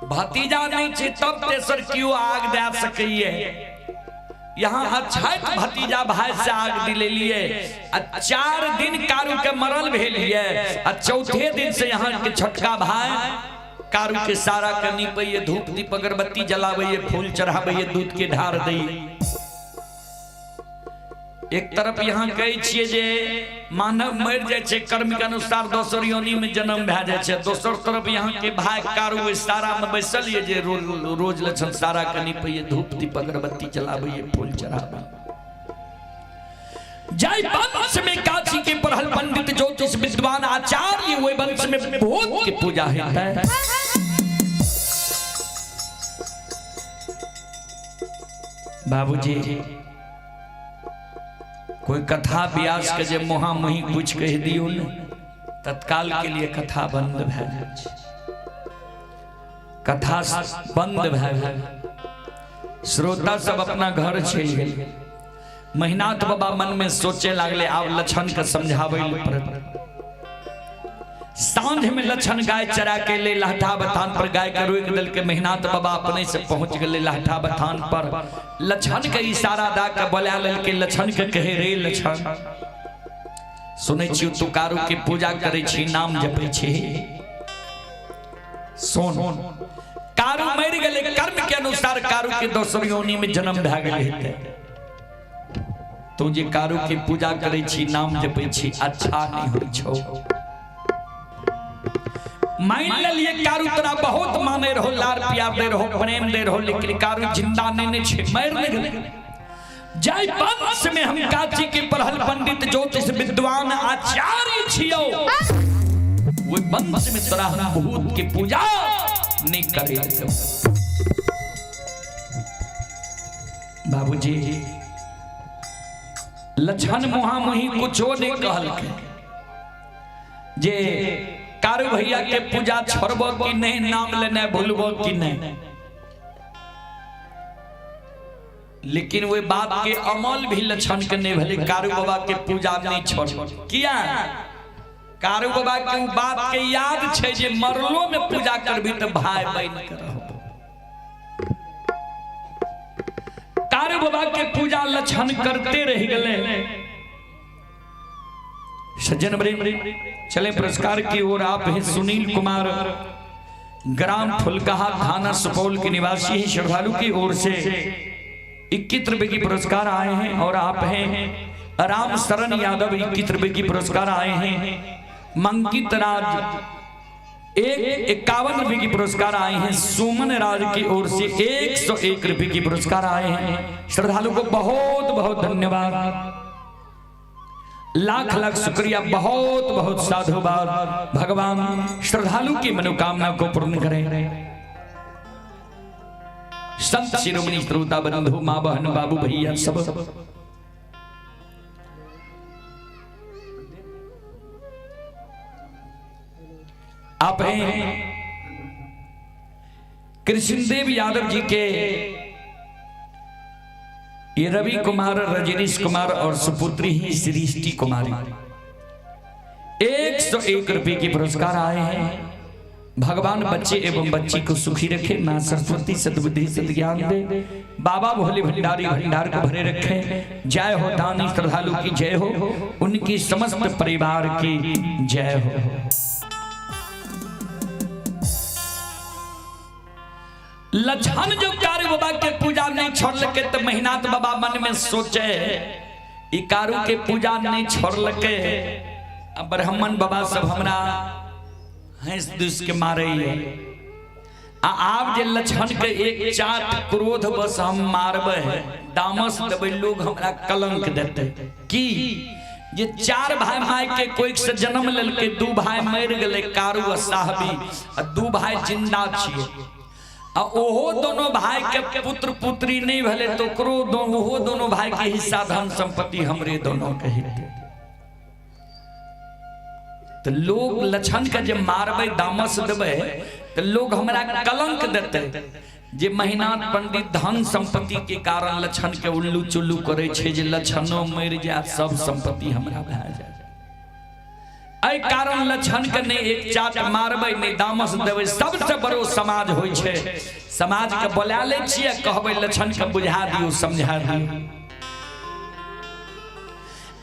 भतीजा नहीं छै तब तेसर क्यों आग दे सकैये। यहाँ अछैत भतीजा भाई से आग दिलेलिए आ 4 दिन कारू के मरल भेलिए आ चौथे दिन से यहाँ के छोटका भाई कारू के सारा के नीपैये, धूप दीप अगरबत्ती जलाबैये, फूल चढ़ाबैये, दूध के ढार दैये। एक तरफ यहाँ कहै छियै जे मानव मरि जाइ छै कर्म के अनुसार दोसर योनि में जन्म भए जाइ छै, दोसर तरफ यहाँ के भाई कारू ओहि सारा में बैसल ये जे रोज लक्षण सारा के निपैये, धूप दीप अगरबत्ती जलाबैये, फूल चढ़ाबैये। जाय वंश में काशी के पढ़ल पंडित ज्योतिष विद्वान आचार्य, ओहि वंश में भूत के पूजा हेतै। बाबूजी कोई कथा व्यास के जे मुहा मुही कुछ कह दियो ने तत्काल के लिए कथा बंद भए जाइ छै, कथा बंद भए गेल, श्रोता सब अपना घर चलि गेल। महिनाथ बाबा मन में सोचे लागले आब लक्षण के समझाबै लए पड़त। साँझ में लक्षण गाय चरा के ले लहठा बथान पर गाय के रोक दिल के महिनाथ बाबा अपने से पहुंच गए लहठा बथान पर। लक्षण के इशारा दा के बोला लेल के लक्षण के कहे रे लक्षण सुनै छी तू कारू के पूजा करे छी, नाम जपै छी, सुन कारू मरि गेलै, कर्म के अनुसार कारू के दोसर योनि में जन्म भए गेल हेतै। तू जे कारू के पूजा करे छी, नाम जपै छी, अच्छा नहीं होइ छौ। मान लेलिए कारू तोरा बहुत माने रहो, लार प्यार दे रहो, प्रेम दे रहो, लेकिन कारू जिंदा नहीं ने छे, मर नहीं गेलै। जय वंश में हम काची के पढ़ल पंडित ज्योतिष विद्वान आचार्य छियो, वो वंश में तोरा हम भूत के पूजा नहीं करे। बाबूजी लक्षण मुहा मुही कुछो नहीं कहलकै जे कारू भैया के पूजा छोड़बो कि नहीं, नाम लेने भूलबो कि नहीं, लेकिन वे बात के अमल भी लक्षण के नहीं भले। कारू बाबा के पूजा नहीं छोड़ किया, कारू बाबा के उ बात के याद छे जे मरलो में पूजा करबी तो भाई बन के रहबो। कारू बाबा के पूजा लक्षण करते रह गए। सज्जन वृंद चले पुरस्कार की ओर। आप हैं सुनील कुमार, ग्राम फुलकहा, थाना सुपौल के निवासी हैं। श्रद्धालु की ओर से 21 रुपए की पुरस्कार आए हैं। और आप हैं राम शरण यादव, 21 रुपए की पुरस्कार आए हैं। मंकित राज 51 रुपए की पुरस्कार आए हैं। सुमन राज की ओर से 101 रुपए की पुरस्कार आए हैं। श्रद्धालु को बहुत बहुत धन्यवाद, लाख लाख शुक्रिया, बहुत बहुत साधुवाद। भगवान श्रद्धालु की मनोकामना को पूर्ण करें। संत शिरोमणि श्रोता बंधु, माँ बहन, बाबू भैया सब आप हैं कृष्णदेव यादव जी के ये रवि कुमार, रजनीश कुमार और सुपुत्री ही सृष्टि कुमारी 101 रुपए के पुरस्कार आए हैं। भगवान बच्चे एवं बच्ची को सुखी रखे, मां सरस्वती सद्बुद्धि सद्ज्ञान दे, बाबा भोले भंडारी भंडार को भरे रखे। जय हो दानी श्रद्धालु की जय हो, उनकी समस्त परिवार की जय हो। लक्षण जो कारू बाबा के पूजा नहीं छोड़लके तो महिनाथ बाबा मन में सोचे ई कारू के पूजा नहीं छोड़लके, अब ब्राह्मण बाबा सब हमरा हंस दुस के मारे आ आब जे लक्षण के एक चाट क्रोध बस हम मारबे, दामस देबै, लोग हमरा कलंक देते की जे 4 भाई my के कोई से जन्म लेलके, 2 भाई मर गेलै कारू आ साहबी, आ 2 भाई जिंदा छियै, आ ओहो दोनों भाई के पुत्र पुत्री नहीं भले तो ओकरो ओहो दोनों भाई के हिस्सा धन संपत्ति हमरे दोनों के हेतै। तो लोग लक्षण के जे मारबै दामस देबै तो लोग हमरा कलंक देते जे महिनाथ पंडित धन संपत्ति के कारण लक्षण के उल्लू चुल्लू करे छे, जे लक्षणों मरि जाए सब संपत्ति हमरा भए जाए। एहि कारण लक्षण के नहि एक चाट मारबै, नहि दामस देबै। सबसे बड़ो समाज होइ छै, समाज के बोला लै छियै, कहबै लक्षण के बुझा दियौ, समझा दियौ।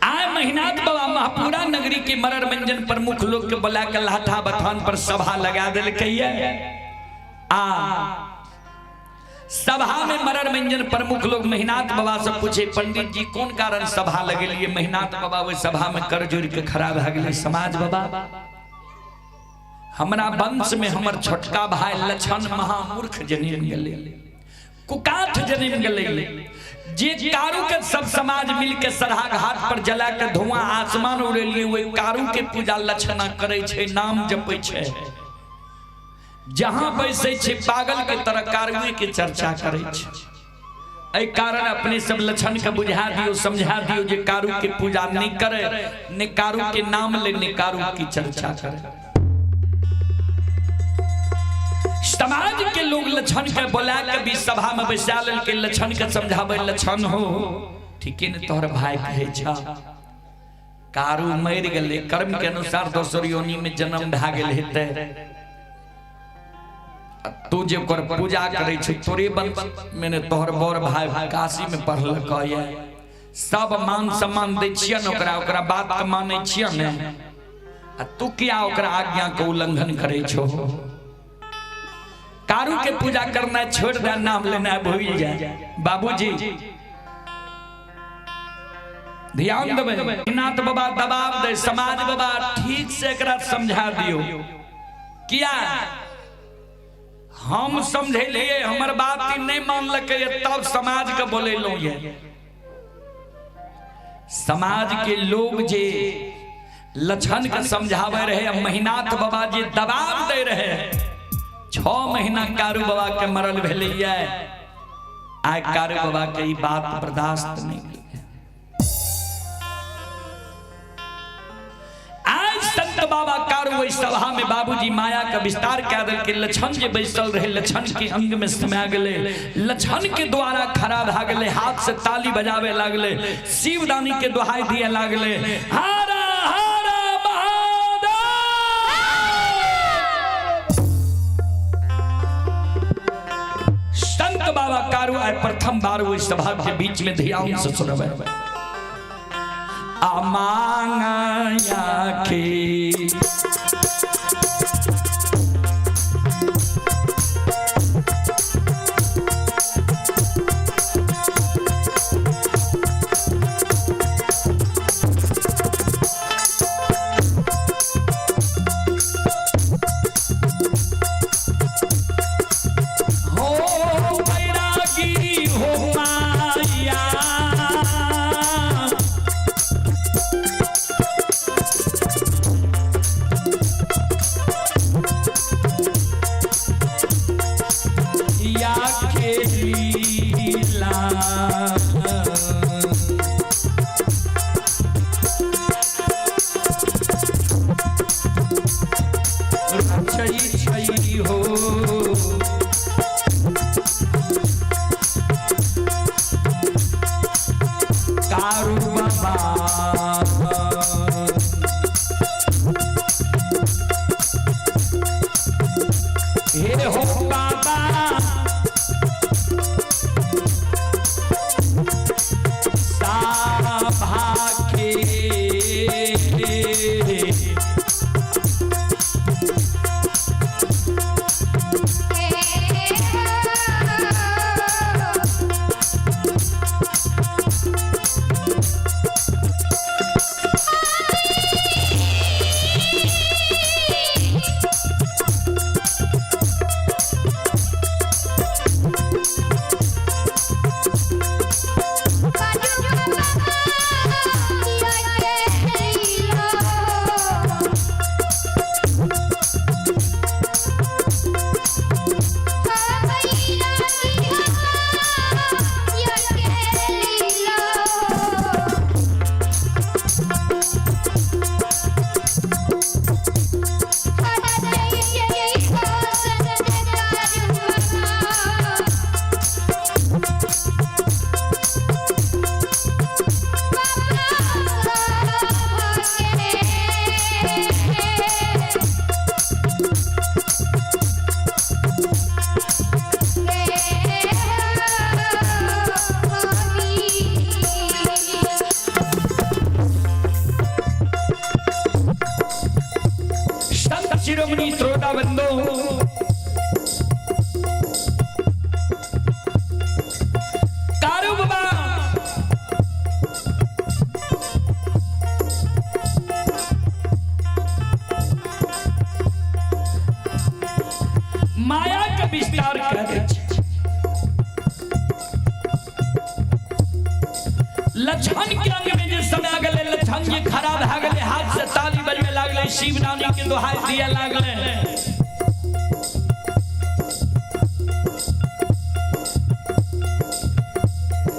आय महिनाथ बाबा महपुरा नगरी के मरर मंजन प्रमुख लोग के बोला के लाठा बथान पर सभा लगा देलकै। आ सभा में मरर मंजन प्रमुख लोग महिनाथ बाबा से पूछे, पंडित जी कौन कारण सभा लगेलिए? महिनाथ बाबा वही सभा में कर जोड़ के खड़ा भए गेलै। समाज बाबा, हमरा वंश में हमर छोटका भाई लक्षण महामूर्ख जन्म गेलै, कुकाठ जन्म गेलै, जे कारू के सब समाज मिल के सरहा घाट पर जला के धुआं आसमान उड़ेलिए, वही कारू के पूजा लक्षणा करे छै, नाम जपै छै, जहां बैसै छै पागल के तरह कारुए के चर्चा करै छै। एहि कारण अपने सब लक्षण के बुझा दियौ, समझा दियौ जे कारू के पूजा नहीं करे, ने कारू के नाम ले, ने कारू की चर्चा करे। समाज के लोग लक्षण के बोला के भी सभा में बैसा लेल के लक्षण के समझावे, लक्षण हो ठीके ने तोहर भाई कहे छा, कारू मरि गेलै, कर्म के अनुसार दोसर योनि में जन्म भए गेल हेतै, तू जे ओकर पूजा करै छै तोरे वंश में ने तोहर बड़ भाई काशी में पढ़लक ये, सब मान सम्मान दै छियै ने ओकरा, ओकरा बात के मानै छियै ने, आ तू किया ओकरा आज्ञा के उल्लंघन करै छो? कारू के पूजा करना छोड़ दे, नाम लेना भूल जाए। बाबूजी ध्यान देबै, नाथ बाबा दबाव दे, समाज बाबा ठीक से एकरा समझा दियो। किया हम समझेलिए, हमर बात ई नहीं मानलकै, तब समाज के बोलेलहुँ। ये समाज के लोग जे लक्षण के समझावे रहे, महिनाथ बाबा जे दबाव दे रहे, 6 महीना कारू बाबा के मरल भेलैया, आइ कारू बाबा के ई बात बर्दाश्त नहीं भेलै। आज संत बाबा कारू ओहि सभा में बाबूजी माया का विस्तार कए देलकै। लक्षण जे बैसल रहे लक्षण के अंग में समा गेलै, लक्षण के द्वारा खड़ा भए गेलै, हाथ से ताली बजावे लागलै, शिवदानी के दुहाई दिए लागलै, हर हर महादेव। संत बाबा कारू आइ प्रथम बार ओहि सभा के बीच में ध्यान से सुनबै। अमांगया के हो बैरागी हो माया, शिरोमणि श्रोता बंधु, कारू बाबा माया के विस्तार कर दै छै। लक्षण के अंग में जे समय गेलै, लक्षण जे खड़ा भए गेलै, हाथ से ताली बजबे लागलै, शिवरानी के दोहाई दिया लागलै।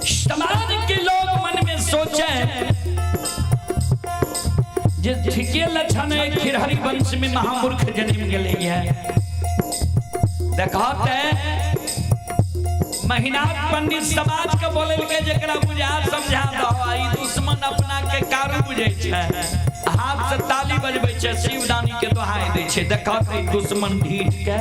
समाज के लोग मन में सोचे जे ठीके लक्षण है, खिरहरी वंश में महामूर्ख जन्म गेलै है। देखते महिनाथ पंडित समाज के बोलल के जकरा बुझा समझा दो, ई दुश्मन अपना के कारू बुझै छै, हाथ से ताली बजबै छै, शिवदानी के दोहाई दै छै। देखते दुश्मन ढीठ के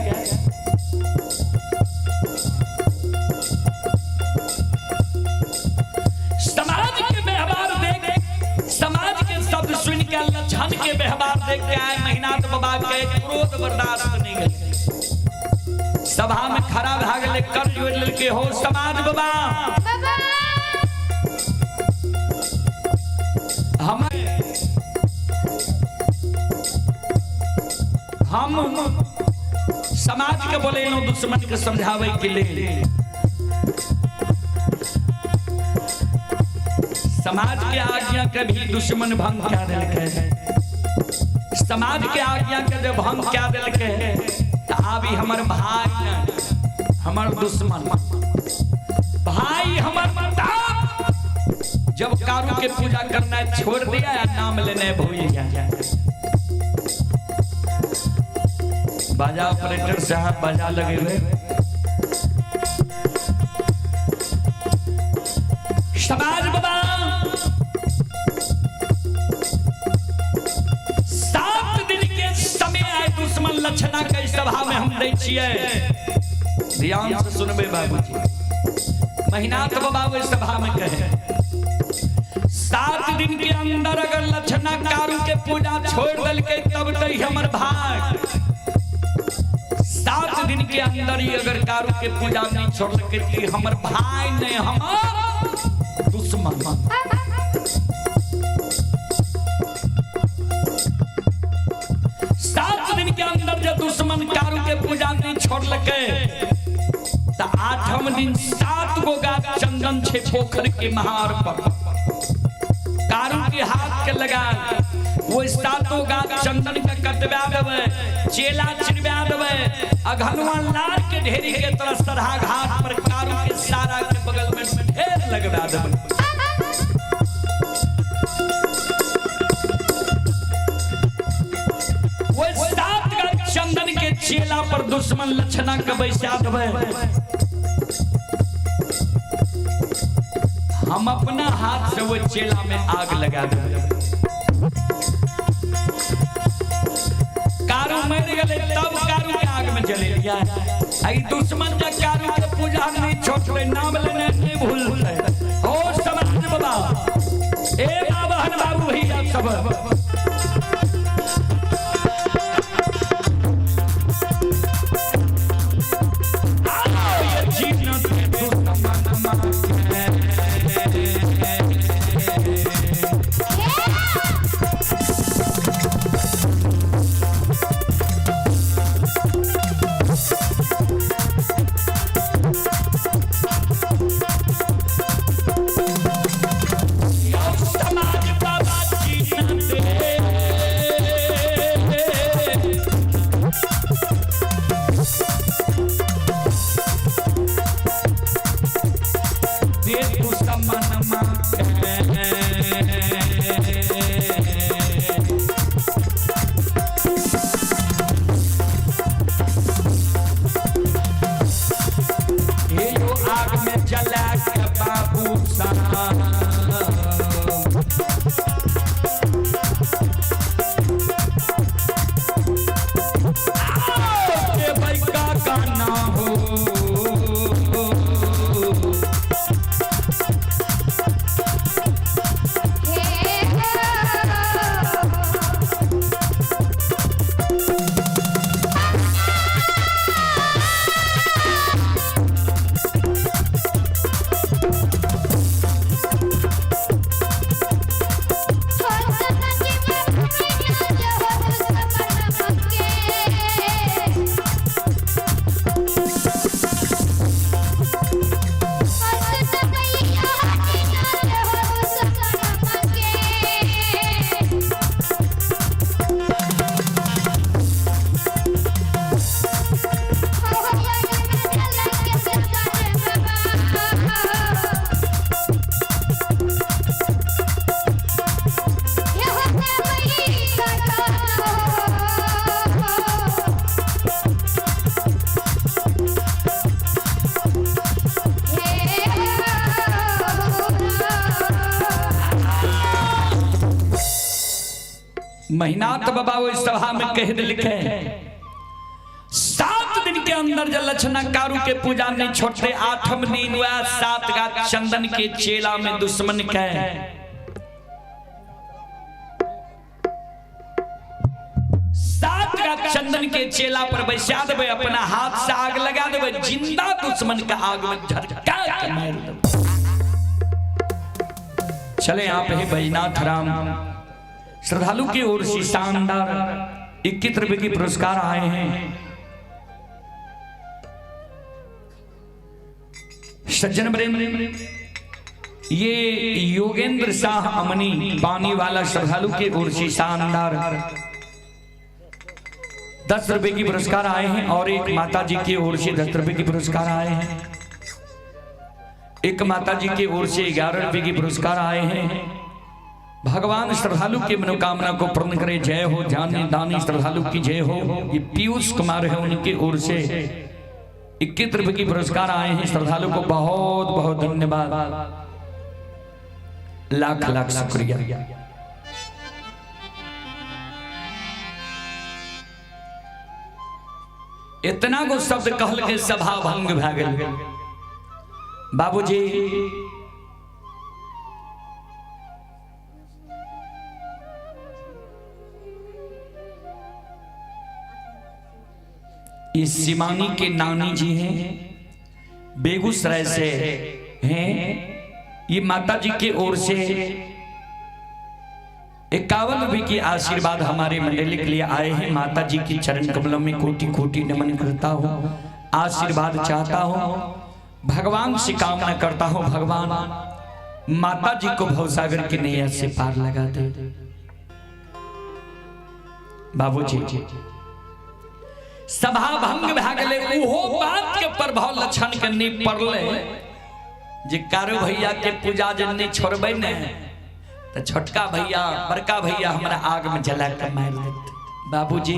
समाज के व्यवहार देख, समाज के शब्द सुन के लक्षण के व्यवहार देख के आए महिनाथ बाबा के क्रोध बर्दाश्त नहीं गेल। सभा में खड़ा भए गेलै, कर जोड़ लेलकै, हो समाज बाबा, हम समाज के बोलेलहुँ दुश्मन के समझाबै के लेल। समाज के आज्ञा के भी दुश्मन भंग कए देलकै। समाज के आज्ञा के जब भंग कए देलकै त आब ई हमर भाई न, हमर दुश्मन भाई, हमर बाप। जब कारू के पूजा करना छोड़ दिया, नाम लेने भूल गया। बाजा ऑपरेटर साहब बाजा लगे हुए। समाज बाबा 7 दिन के समय आए दुश्मन लक्षणा के सभा में हम दै छियै। ध्यान से सुनबे बाबूजी। महिनाथ बाबा ओहि सभा में कहे, 7 दिन के अंदर अगर लक्षणा कारू के पूजा छोड़ देलकै तब तक हमर भाग। 7 दिन के अंदर ही अगर कारू के पूजा नहीं छोड़लकै त हमर भाई नहीं, हमर दुश्मन। 7 दिन के अंदर जब दुश्मन कारू के पूजा नहीं छोड़लकै त 8वां दिन 7 गो गाछ चंदन छे पोखर के महार पर कारू के हाथ के लगा वो 7 गाछ चंदन के कटवा देबै, चेला चिरवा देबै, अघनुआ लार के ढेरी के तरह सरहा घाट पर कारू के सारा के बगल में ढेर लगवा देबै। वो 7 गाछ चंदन के चेला पर दुश्मन लक्षणा के बैसा देबै। हम अपना हाथ से वो चेला में आग लगा देबै। कारू मर गए तब कारू के आग में जले लिया। आई दुश्मन जब कारू के पूजा नहीं छोड़ले, नाम लेने नहीं भूलते। ओ समाज बाबा, ए बाबा हन बाबू भैया सब, समाज बाबा जी। महिनाथ बाबा ओहि सभा में कह दिलकै, 7 दिन के अंदर जब लक्षणा कारू के पूजा नहीं छोड़ते, 8म दिन वह 7 गाछ चंदन के चेला में दुश्मन के 7 गाछ चंदन के चेला पर बैसा देबै, अपना हाथ से आग लगा देबै, जिंदा दुश्मन के आग में झटका के मार देबै। चले आप ही बैजनाथ राम श्रद्धालु की ओर से शानदार 21 रुपए की पुरस्कार आए हैं। सज्जन प्रेम, ये योगेंद्र शाह अमनी पानी वाला श्रद्धालु की ओर से शानदार 10 रुपए की पुरस्कार आए हैं। और एक माता जी की ओर से 10 रुपए की पुरस्कार आए हैं। एक माता जी की ओर से 11 रुपए की पुरस्कार आए हैं। भगवान श्रद्धालु की मनोकामना को पूर्ण करे। जय हो जानी दानी श्रद्धालु की जय हो। ये पीयूष कुमार है, उनकी ओर से 21 रुपए की पुरस्कार आए हैं। श्रद्धालु को बहुत बहुत धन्यवाद, लाख लाख शुक्रिया। इतना गो शब्द कहल के सभा भंग भए गेल। बाबूजी इस शिवानी के नानी जी हैं, बेगूसराय से हैं। ये माता जी के ओर से 51 रुपए की आशीर्वाद हमारे मंडली के लिए आए हैं। माता जी की चरण कमलों में कोटि कोटि नमन करता हूँ, आशीर्वाद चाहता हूँ, भगवान से कामना करता हूँ, भगवान माता जी को भवसागर की नैया से पार लगा दे। बाबूजी सभा भंग भए गेलै, उहो बात के प्रभाव लक्षण के नहीं पड़ले जे कारू भैया के पूजा जे नहीं छोड़बै ने तो छोटका भैया बड़का भैया हमरा आग में जला के मारि देतै। बाबूजी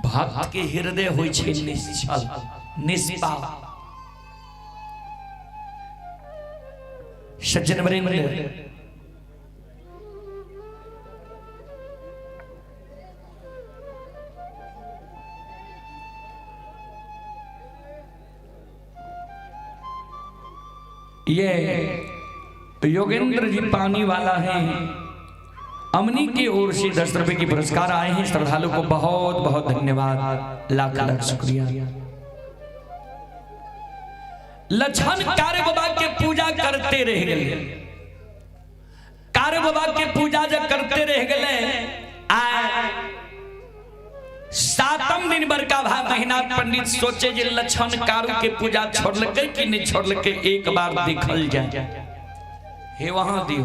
भक्त के हृदय होइ छै निश्चल निष्पाप। सज्जन वृंद, ये योगेंद्र जी पानी वाला है, अमनी की ओर से 10 रुपए की पुरस्कार आए हैं। श्रद्धालु को बहुत बहुत धन्यवाद, लाख लाख शुक्रिया। लक्षण कार्य बाबा के पूजा करते रह गए, कार्य बाबा के पूजा जब करते रह गए, आए 7म दिन बड़का भाई महिनाथ पंडित सोचे जे लक्षण कारू के पूजा छोड़लकै कि नहीं छोड़लकै, एक बार देखल जाए। हे वहां दियो,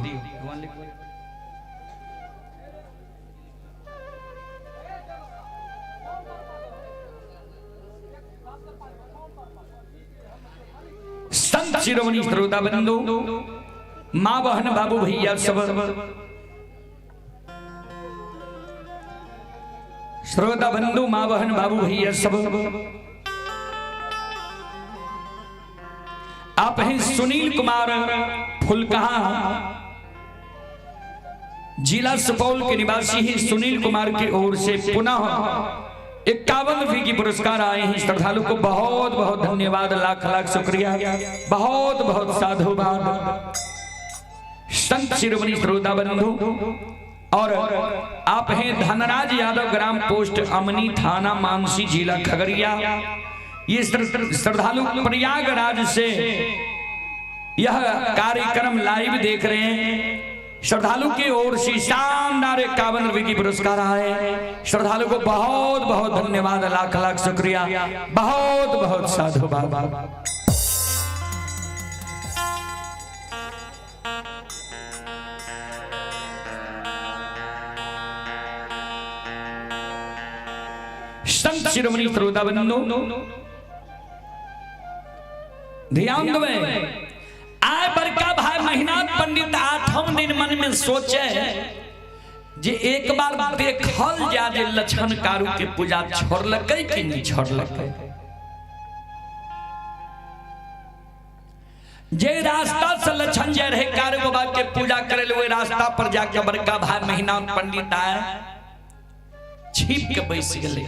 संत शिरोमणि श्रोता बंधु, माँ बहन बाबू भैया सब श्रोता बंधु, माँ बहन बाबू भैया सब, आप हैं सुनील कुमार फुलकहा, जिला सुपौल के निवासी हैं। सुनील कुमार की ओर से पुनः 51 रुपए की पुरस्कार आए हैं। श्रद्धालु को बहुत बहुत धन्यवाद, लाख लाख शुक्रिया, बहुत बहुत साधुवाद। संत शिरोमणि श्रोता बंधु, और आप हैं धनराज यादव, ग्राम पोस्ट अमनी, थाना मानसी, जिला खगड़िया। ये श्रद्धालु प्रयागराज से यह कार्यक्रम लाइव देख रहे हैं। श्रद्धालु की ओर से शानदार 51 रुपए की पुरस्कार आए। श्रद्धालु को बहुत बहुत धन्यवाद, लाख लाख शुक्रिया, बहुत बहुत साधुवाद। संत शिरोमणि श्रोता बंधु, ध्यान देवे, आय बड़का भाई महिनाथ पंडित 8म दिन मन में सोचे जे एक बार देखल जा जे लक्षण कारू के पूजा छोड़लकै कि नहीं छोड़लकै। जे रास्ता से लक्षण जाय रहे कारू बाबा के पूजा करे ले, वही रास्ता पर जाके बड़का भाई महिनाथ पंडित आए। छिप के बैस गेलै।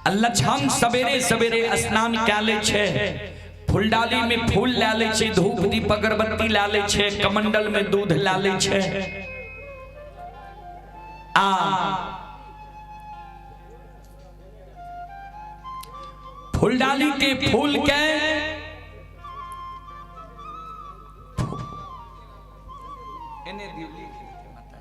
आ लछन सवेरे सवेरे स्नान कए लै छै, फुलडाली में फूल लए लै छै, धूप दीप अगरबत्ती लए लै छै, कमंडल में दूध लए लै छै आ फुलडाली के फूल के एने दियौ लिख लेतै माता।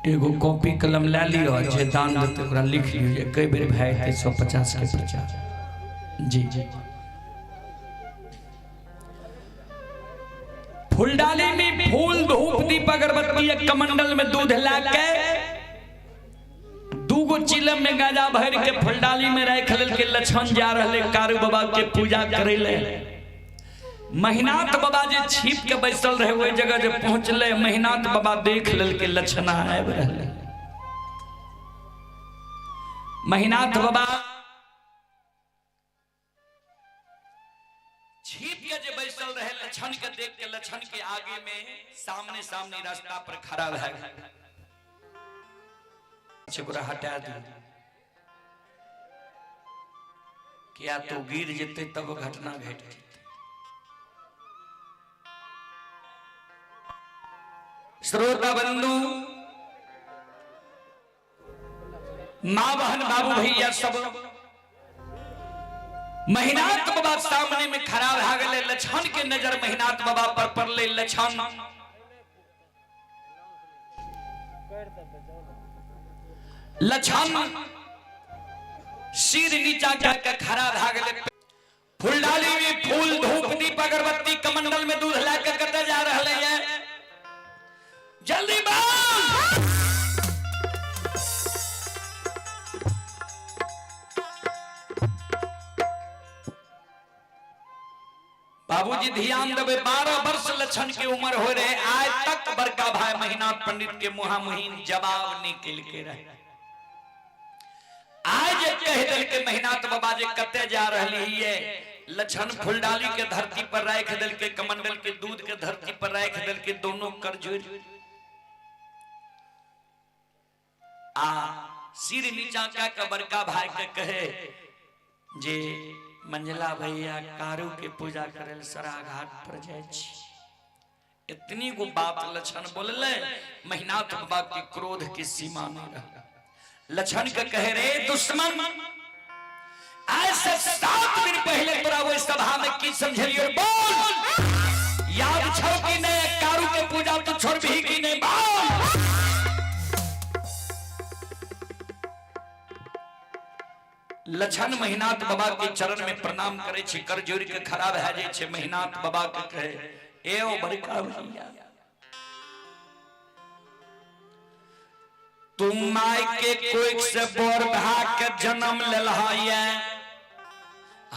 एगो कॉपी कलम लए लिअ, जे दान देतै ओकरा लिख लियौ जे कई बेर भए जेतै 150 के प्रचार। जी जी, फुलडाली में फूल, धूप, दीप, अगरबत्ती, एक कमंडल में दूध ला के, दूगो चिलम में गाजा भर के फुलडाली में राख लेलकै। लक्ष्मण जा रहले कारू बाबा के पूजा करे ले। महिनाथ बाबा जे छिप के बैसल रहे ओहि जगह जे पहुंचले, महिनाथ बाबा देख लेलकै लक्ष्मण आबि रहले। महिनाथ बाबा छिप के जे बैसल रहे, लक्षण के देख के लक्षण के आगे में सामने सामने रास्ता पर खड़ा भए गेल। ओकरा हटा दियौ, किया तो गिर जेतै तब घटना घटि जेतै। श्रोता बंधु, माँ बहन, बाबू भैया सब, महिनाथ बाबा सामने में खड़ा भए गेलै। लक्षण के नजर महिनाथ बाबा पर पड़लै। लक्षण लक्षण सिर नीचा कए के खड़ा भए गेलै। फुलडाली में फूल, धूप, दीप, अगरबत्ती, कमंडल में दूध ला के कतऽ जा रहले है? जल्दी बोल। बाबूजी ध्यान देवे, 12 वर्ष लक्षण के उम्र हो रहे, आज तक बड़का भाई महिनाथ पंडित के मुहा मुहीन जवाब निकल के रहे। आज कह दिल महिनाथ बाबा जे कते जा रही है। लक्षण फुलडाली के धरती पर राख दिल के, कमंडल के दूध के धरती पर राख दिल के, दोनों कर जोड़ आ सिर नीचा कह के बड़का भाई के कहे जे मंझला भैया कारू के पूजा करे सराघाट पर जाय छी। इतनी गो बात लक्षण बोलले, महिनाथ बाबा के क्रोध की सीमा नहीं रहा। लक्षण के कहे, रे दुश्मन, आज से 7 दिन पहले तोरा वो सभा में की समझलियो, बोल, याद छौ कि नहीं? कारू के पूजा तो छोड़बही कि नहीं, बोल। लक्षण महिनाथ बाबा के चरण में प्रणाम करे छी, कर जोड़ के खड़ा भए जाय छै। महिनाथ बाबा के कहे, ए ओ बड़का भैया, तू my के कोख से बोर भा के जन्म लेलह ये,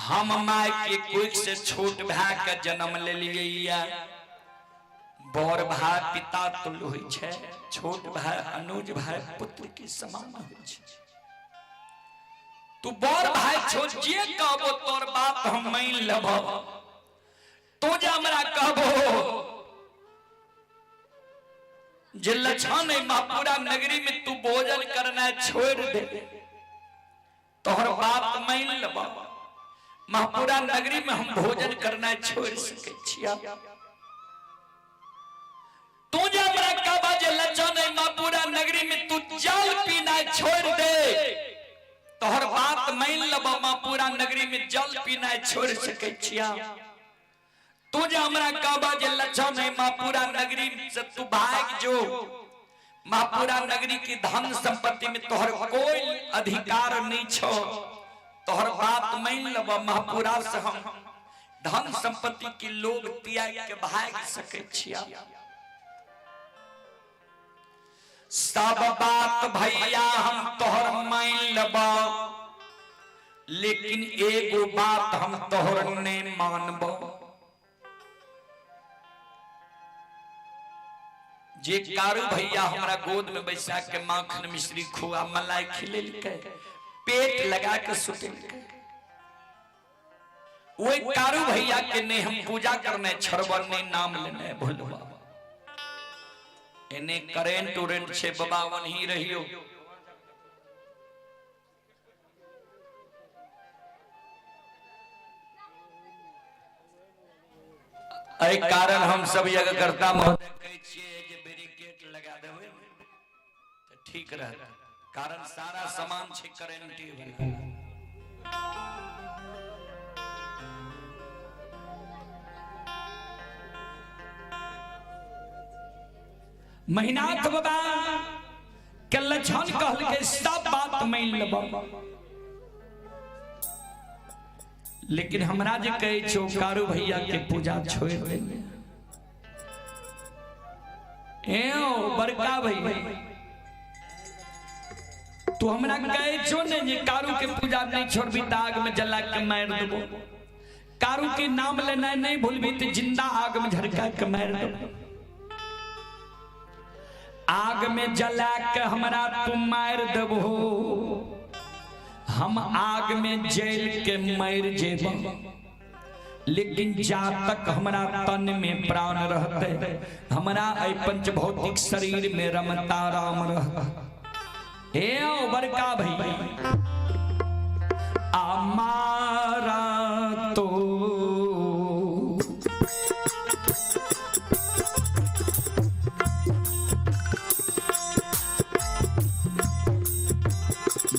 हम my के कोख से छोट भा के जन्म लेलिए ये। बड़ भाई पिता तुल्य होइ छै, छोट भाई अनुज भाई पुत्र के समान होइ छै। तू बड़ भाई छो, जे कहबो तोर बात हम मान लेबो। तू जे हमरा कहबो जे लक्षण महापुरा नगरी में तू भोजन करना छोड़ दे, तोहर बात मान लेबो। महापुरा नगरी में हम भोजन करना छोड़ सके छिया। तू जे हमरा कहबा जे लक्षण महापुरा नगरी में तू जल पीना छोड़ दे, तोहर बात मान लेबो। महापुरा नगरी में जल पीना छोड़ सके छिया। तू जे हमरा कहबा जे लक्षण है महापुरा नगरी से तू भाग जो, महापुरा नगरी की धन संपत्ति में तोहर कोई अधिकार नहीं छो, तोहर बात मान लेबो। महापुरा से हम धन संपत्ति की लोभ त्याग के भाग सके छिया। सब बात भैया हम तोहर मान लेबो, लेकिन एगो बात हम तोहर नहीं मानबो। जे कारू भैया हमरा गोद में बैसा के माखन मिश्री खोआ मलाई खिलेलकै, पेट लगा के सुतेलकै, वही कारू भैया के नहीं हम पूजा करने छोड़ब, नहीं नाम लेने भूलबा। एने करेंट उरेंट छे बाबा, वहीं रहियो। एहि कारण हम सब यज्ञकर्ता महोदय कहै छियै जे बैरिकेड लगा देबै तऽ ठीक रहत, कारण सारा सामान छै करेंटे वाला। महिनाथ बाबा के लक्षण कहलकै सब बात मान लेब, लेकिन हमरा जे कहै छौ कारू भैया के पूजा छोड़ दे। एओ बड़का भैया, तू हमरा कहै छौ ने जे कारू के पूजा नहीं छोड़बी त आग में जला के मार देबो, कारू के नाम लेना नहीं भूलबी त जिंदा आग में झरका के मार देबो। आग में जला के हमरा तू मार देबो, हम आग में जल के मर जेब, लेकिन जा तक हमरा तन में प्राण रहते, हमरा एहि पंचभौतिक शरीर में रमता राम रहता। ए ओ बड़का भैया, हमारा तो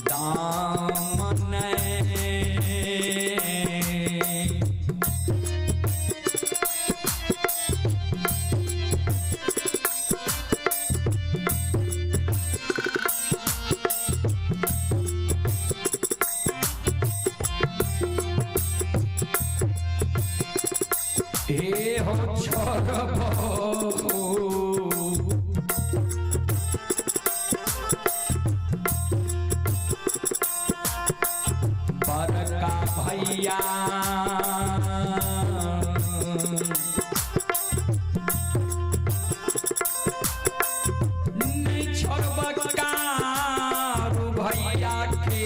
दामन हे हो छोड़बो बड़का भैया, नहीं छोड़ब कारू भैया के।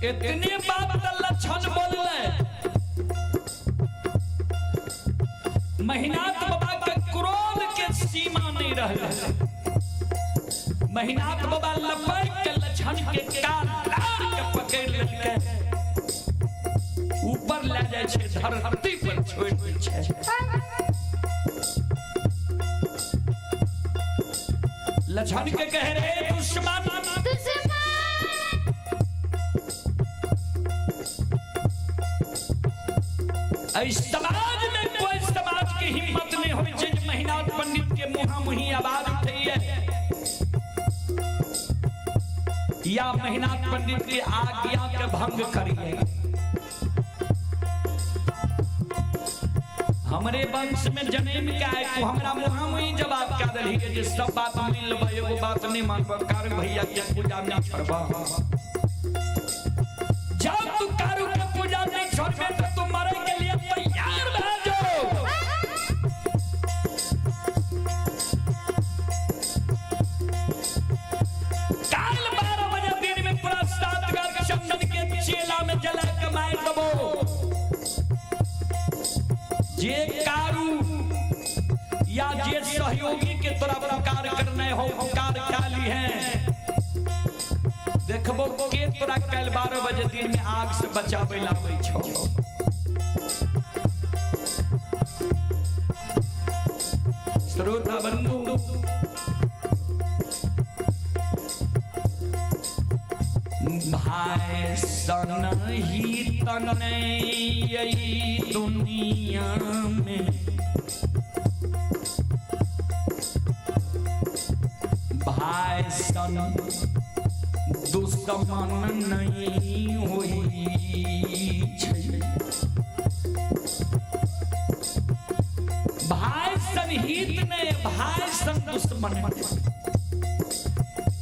इतने बात लक्षण बोलले, महिनाथ बाबा के क्रोध के सीमा नहीं रहे। महिनाथ बाबा लपट के लक्षण के कान लार के पकड़ लेलकै, ऊपर ले जाइ छै, धरती पर छोड़ि दै छै। लक्षण के कह रहे दुश्मन, दुश्मन। एहि समाज में कोई समाज के हिम्मत नहीं होइ छै जे महिनाथ पंडित के मुहा मुही आवाज उठैये या महिनाथ पंडित के आज्ञा के भंग करिए। हमरे वंश में जन्म के आए तू हमरा मुहा मुही जवाब क्या दलही के जे सब बात मान लेबै, एगो बात नहीं मानब, कारू भैया के पूजा नहीं छोड़ब। जब तू कारू के पूजा नहीं छोड़बे तो तू मरे के लिए तैयार भए जो। काल 12 बजे दिन में पूरा 7 गार चंदन के चेला में जला के मार देबो। जे कारू या जे सहयोगी के तोरा पुकार करने हो, पुकार खाली है, देखबो के तोरा काल 12 बजे दिन में आग से बचावे लावे छो। श्रोता बंधु, भाई सन ही तने यही दुनिया में, भाई सन दुश्मन नहीं होई छै। भाई सन हित ने भाई सन दुश्मन।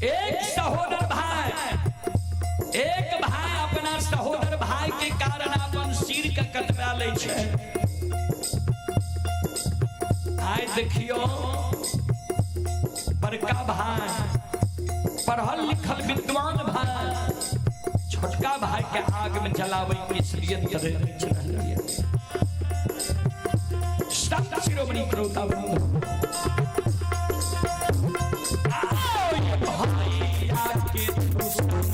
एक सहोदर भाई, एक भाई अपना सहोदर भाई के कारण अपन सिर के कटवा लै छै। आइ देखियो बड़का भाई पढ़ल लिखल विद्वान भाई छोटका भाई के आग में जलावे के षड्यंत्र रचि रहल ये। संत शिरोमणि श्रोता बंधु, आओ ये भाई आके दुश्मन।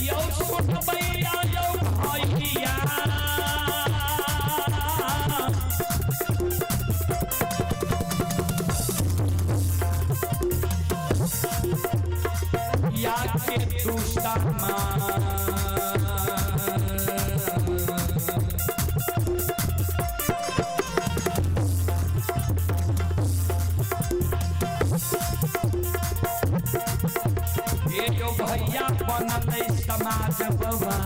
यौ सुनबैया यौ भैया, या के दुश्मन। ये जो भैया बनल समाज बबा,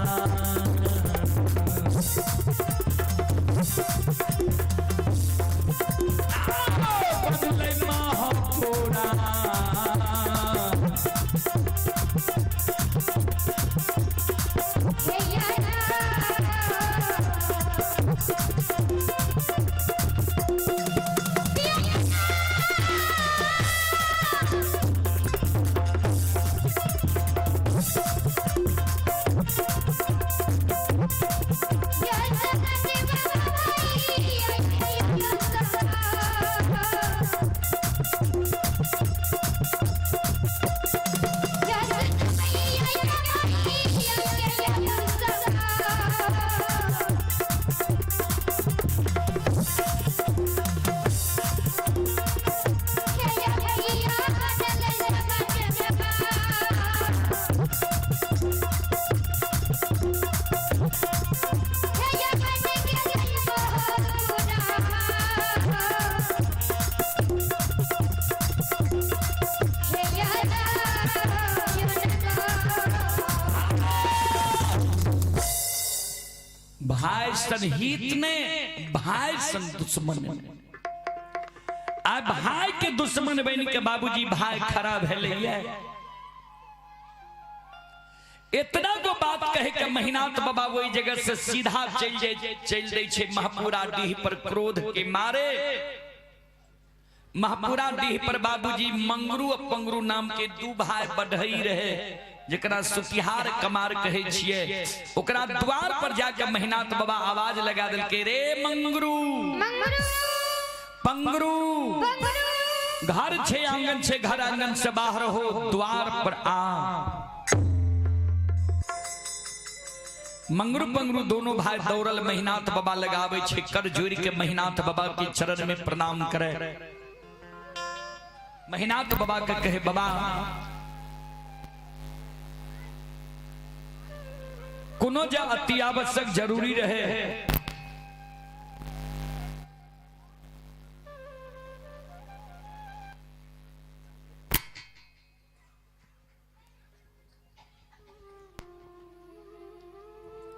बनलै महापुरा। भाई सन हित ने भाई सन दुश्मन ने। आ भाई के दुश्मन बन के बाबूजी भाई खड़ा भेलैया। इतना गो बात कहे के महिनाथ बाबा वही जगह से सीधा चल जाए, चल दै छै महपुरा डीह पर क्रोध के मारे। महपुरा डीह पर बाबूजी मंगरू और पंगरू नाम के दू भाई बढ़ई रहे, जकरा सुतिहार कमार कहे छिए। ओकरा द्वार पर जाके महिनाथ बाबा आवाज लगा देलकै, रे मंगरू पंगरू, घर छे आंगन छे, घर आंगन से बाहर हो, द्वार पर आ। मंगरू पंगरू दोनों भाई दौड़ल महिनाथ बाबा लगावे छे, कर जोड़ के महिनाथ बाबा के चरण में प्रणाम करे। महिनाथ बाबा के कहे, बाबा कोनो जे अति आवश्यक जरूरी रहे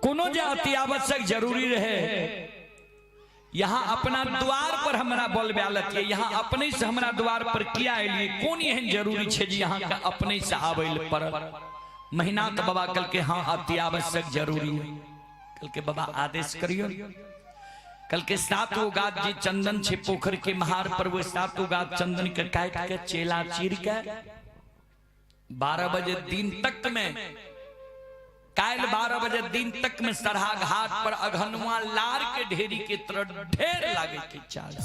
कोनो जे अति आवश्यक जरूरी रहे, यहाँ अपना द्वार पर हमरा बोलबे लतियै, यहाँ अपने से हमरा द्वार पर किया एलियै, कोन एहन जरूरी छै जे यहाँ के अपने से आबै लए पड़ल? महिनाथ बाबा कहलकै हाँ अति आवश्यक जरूरी है। कहलकै बाबा आदेश करियो। कहलकै सातो गाछ जे चंदन छै पोखर के महार पर, वो सातो गाछ चंदन के काटि के चेला चीर के 12 बजे दिन तक में, काल्हि 12 बजे दिन तक में सरहा घाट पर अघनुआ लार के ढेरी के तरह ढेर लागे के चाल।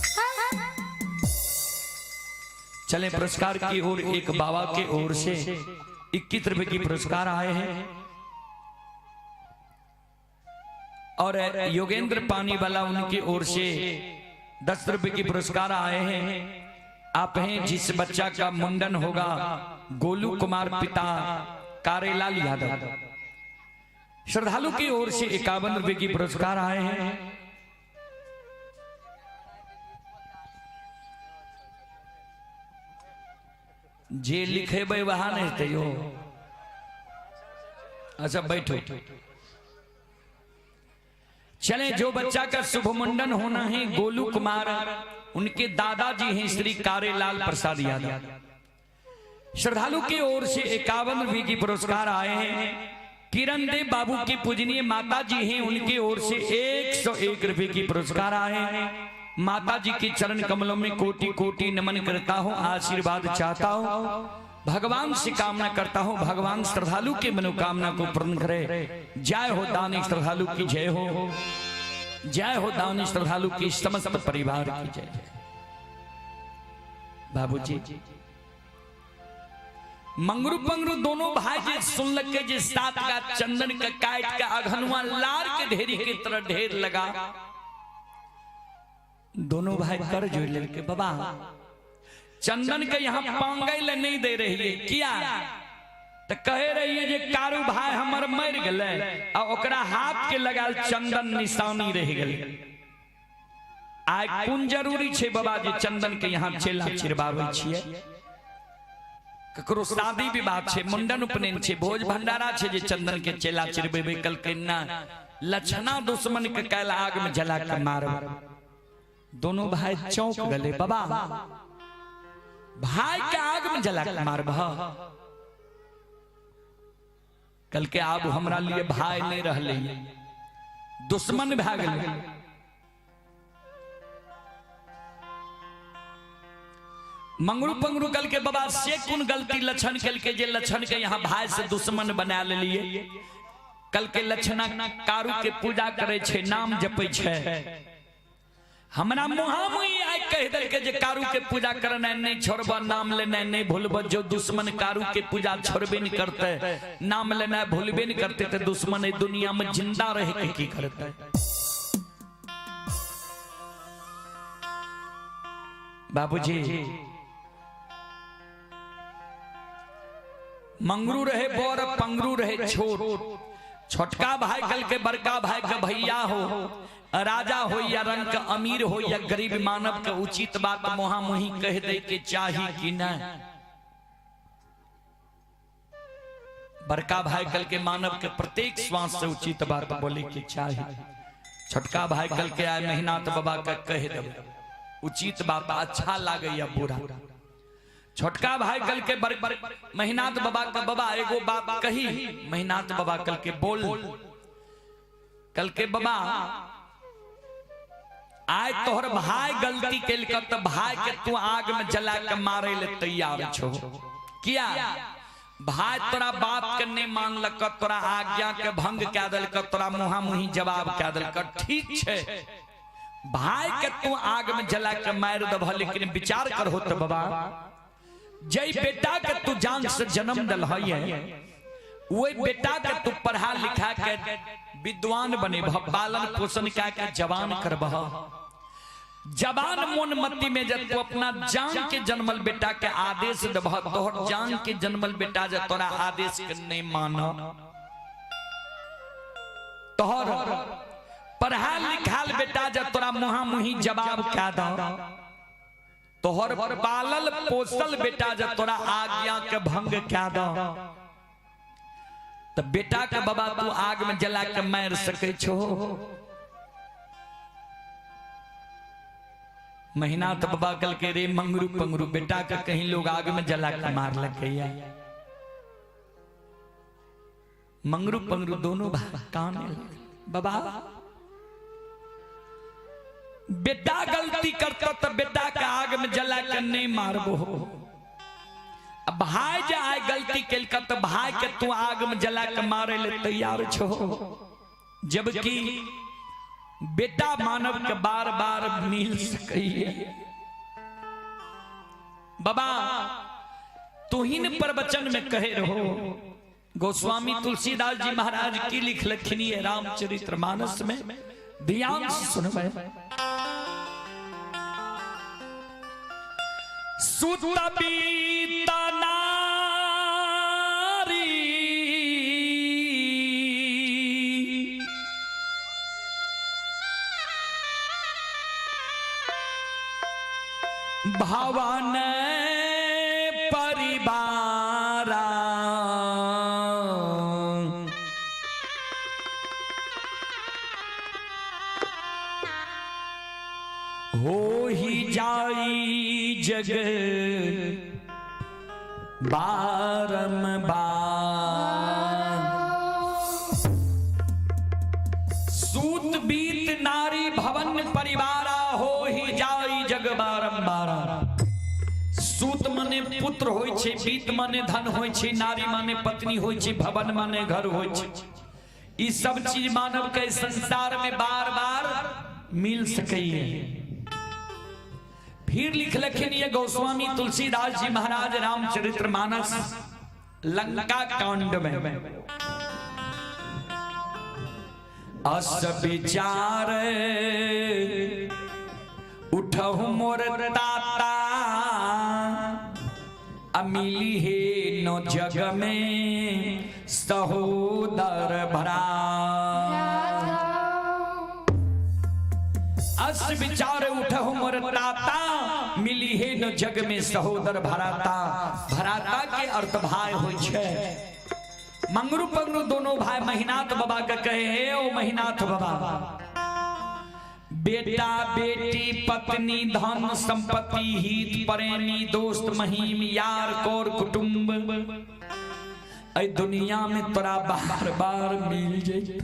चले पुरस्कार की ओर। एक बाबा के ओर से 21 रुपए की पुरस्कार आए हैं और योगेंद्र पानी वाला उनकी ओर से 10 रुपए की पुरस्कार आए हैं। आप हैं जिस बच्चा का मुंडन होगा, गोलू कुमार पिता कारेलाल यादव। श्रद्धालु की ओर से 51 रुपए की पुरस्कार आए हैं। जे लिखेबै वहाँ नहीं हेतै यो। अच्छा बैठो। चले, जो बच्चा का शुभ मुंडन होना है गोलू कुमार, उनके दादाजी हैं श्री कारेलाल प्रसाद यादव। श्रद्धालु की ओर से 51 रुपए की पुरस्कार आए हैं। किरण देव बाबू की पूजनीय माता जी हैं, उनकी ओर से 101 रुपए की पुरस्कार आए हैं। माता जी के चरण कमलों में कोटि कोटि नमन करता हूं, आशीर्वाद चाहता हूं, भगवान से कामना करता हूं, भगवान श्रद्धालु के मनोकामना को पूर्ण करे। जय हो दानी श्रद्धालु की जय हो, जय हो दानी श्रद्धालु की समस्त परिवार की जय। बाबूजी मंगरू पंगरू दोनों भाई जे सुनलक के जे सात का चंदन के काट के अघनुआ लार के ढेरी के तरह ढेर लगा, दोनों भाई कर जोड़ लेके, बाबा चंदन के यहाँ पांगै ले नहीं दे रही है किया? तो कहे रही है जे कारू भाई हमर मर गेलै आ ओकरा हाथ के लगाल चंदन निशानी रह गेलै। आइ कोन जरूरी छै बाबा जे चंदन के यहाँ चेला चिरबाबै छियै? ककरो शादी विवाह छै, मुंडन उपनयन छै, भोज भंडारा छै जे चंदन के चेला चिरबेबै? कलकै ना, लक्षणा दुश्मन के काल्हि आग में जला के मारब। दोनों भाई चौंक गए, बाबा भाई के आग में जला के मारब? कल के आब हमरा लिए भाई नहीं रहले, दुश्मन भए गेलै। मंगरू पंगरू कल के बाबा से कोन गलती लक्षण कल के जे लक्षण के यहाँ भाई से दुश्मन बना लेलिए? कल के लक्षणा कारू के पूजा करे छे, नाम जपै छे, हमरा मुहामुही आइ कहि देलकै जे कारू के पूजा करनाइ नहि छोड़ब, नाम लेनाइ नहि भूलब। जो दुश्मन कारू के पूजा छोड़बे नहि करतै, नाम लेनाइ भूलबे नहि करतै, तऽ दुश्मन एहि दुनिया में जिंदा रह के की करतै? बाबूजी मंगरू रहे बड़, पंगरू रहे छोट। छोटका भाई कल के बड़का भाई के, भैया हो, राजा हो या रंग के अमीर हो या गरीब, मानव के उचित बात मुहा मुही कह दे के चाही कि नहीं? बड़का भाई कल के मानव के प्रत्येक श्वास से उचित बात बोले के चाही। छोटका भाई कल के आए महिनाथ बाबा के कह दे उचित बात, अच्छा लागे या बुरा। छोटका भाई कल के बर, महिनाथ बाबा के, बाबा एगो बात कही? महिनाथ बाबा कल के बोल। कल के बाबा आय तोहर भाई गलती केलक त भाई के तू आग में जला के मारे ले तैयार छो, किया? भाई तोरा बाप के नहीं मानलक, तोरा आज्ञा के भंग कए देलक, तोरा मुहा मुही जवाब कए देलक। ठीक छै, भाई के तू आग में जला के मार देबह, लेकिन विचार करहो त बाबा, जय बेटा के तू जान से जन्म दिल है, ओहि बेटा के तू पढ़ा लिखा के विद्वान बनेबह, पालन पोषण कए के जवान करबह। जवान मोन मति में जब तू अपना जान के जन्मल बेटा के आदेश देबह, तोहर जान के जन्मल बेटा जब तोरा आदेश के नहीं मान, तोहर पढ़ाल लिखाल बेटा जब तोरा मुहा मुही जवाब कह द, तोहर पालल पोसल बेटा जब तोरा आज्ञा के भंग कह द, त बेटा के बाबा तू आग में जला के मार सकै छो? महीना तो बाबा कल के रे मंगरू पंगरू, बेटा के कहीं लोग आग में जला के मार लगे। मंगरू पंगरू दोनों भाई कान बाबा, बेटा गलती करता तो बेटा के आग में जला के नहीं मारबो। अब भाई जे आए गलती केलका तो भाई के तू आग में जला के मारे ले तैयार छो, जबकि बेटा मानव के बार बार मिल सकैये। बाबा तुहिन प्रवचन में कहे रहो, गोस्वामी तुलसीदास जी महाराज की लिख लखनी है रामचरित्र मानस में, ध्यान से सुनबे। सुत बीत नारी भवन परिवारा, हो ही जाई जग बारंबार। सूत बीत नारी भवन परिवारा, हो ही जाई जग बारंबार। सूत मने पुत्र होय छे, बीत मने धन होय छे, नारी माने पत्नी होय छे, भवन माने घर होय छे। ई सब चीज मानव के संसार में बार बार मिल सकैये। फिर लिख लखिन ये गोस्वामी तुलसीदास जी महाराज रामचरित्र मानस लंका कांड में, अस विचार उठहु मोर ताता, अमिली हे नो जग में सहोदर भरा। अस विचार उठहु मोर ताता, मिली हे न जग में सहोदर भराता। भराता के अर्थ भाई होय छे। मंगरू पंगरू दोनों भाई महिनाथ बाबा के कहे, हे ओ महिनाथ बाबा, बेटा बेटी पत्नी धन संपत्ति हित प्रेमी दोस्त महीम यार कोर कुटुंब ऐ दुनिया में तोरा बार बार मिल जाए,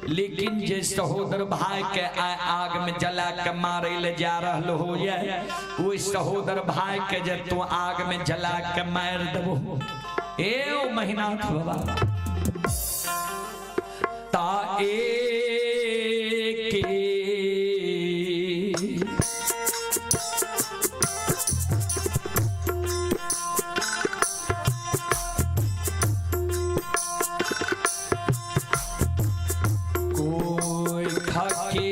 लेकिन जे सहोदर भाई के आग में जला के मारे ले जा रहल हो ये, ओहि सहोदर भाई के जे तू आग में जला के मार देबो, ए ओ महिनाथ बाबा, ता ए के कोई खाके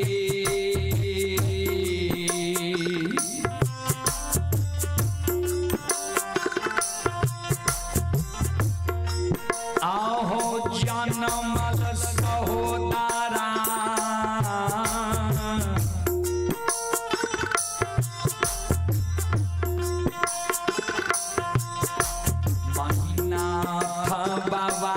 आहो जनमल सहोदरा, महिनाथ बाबा।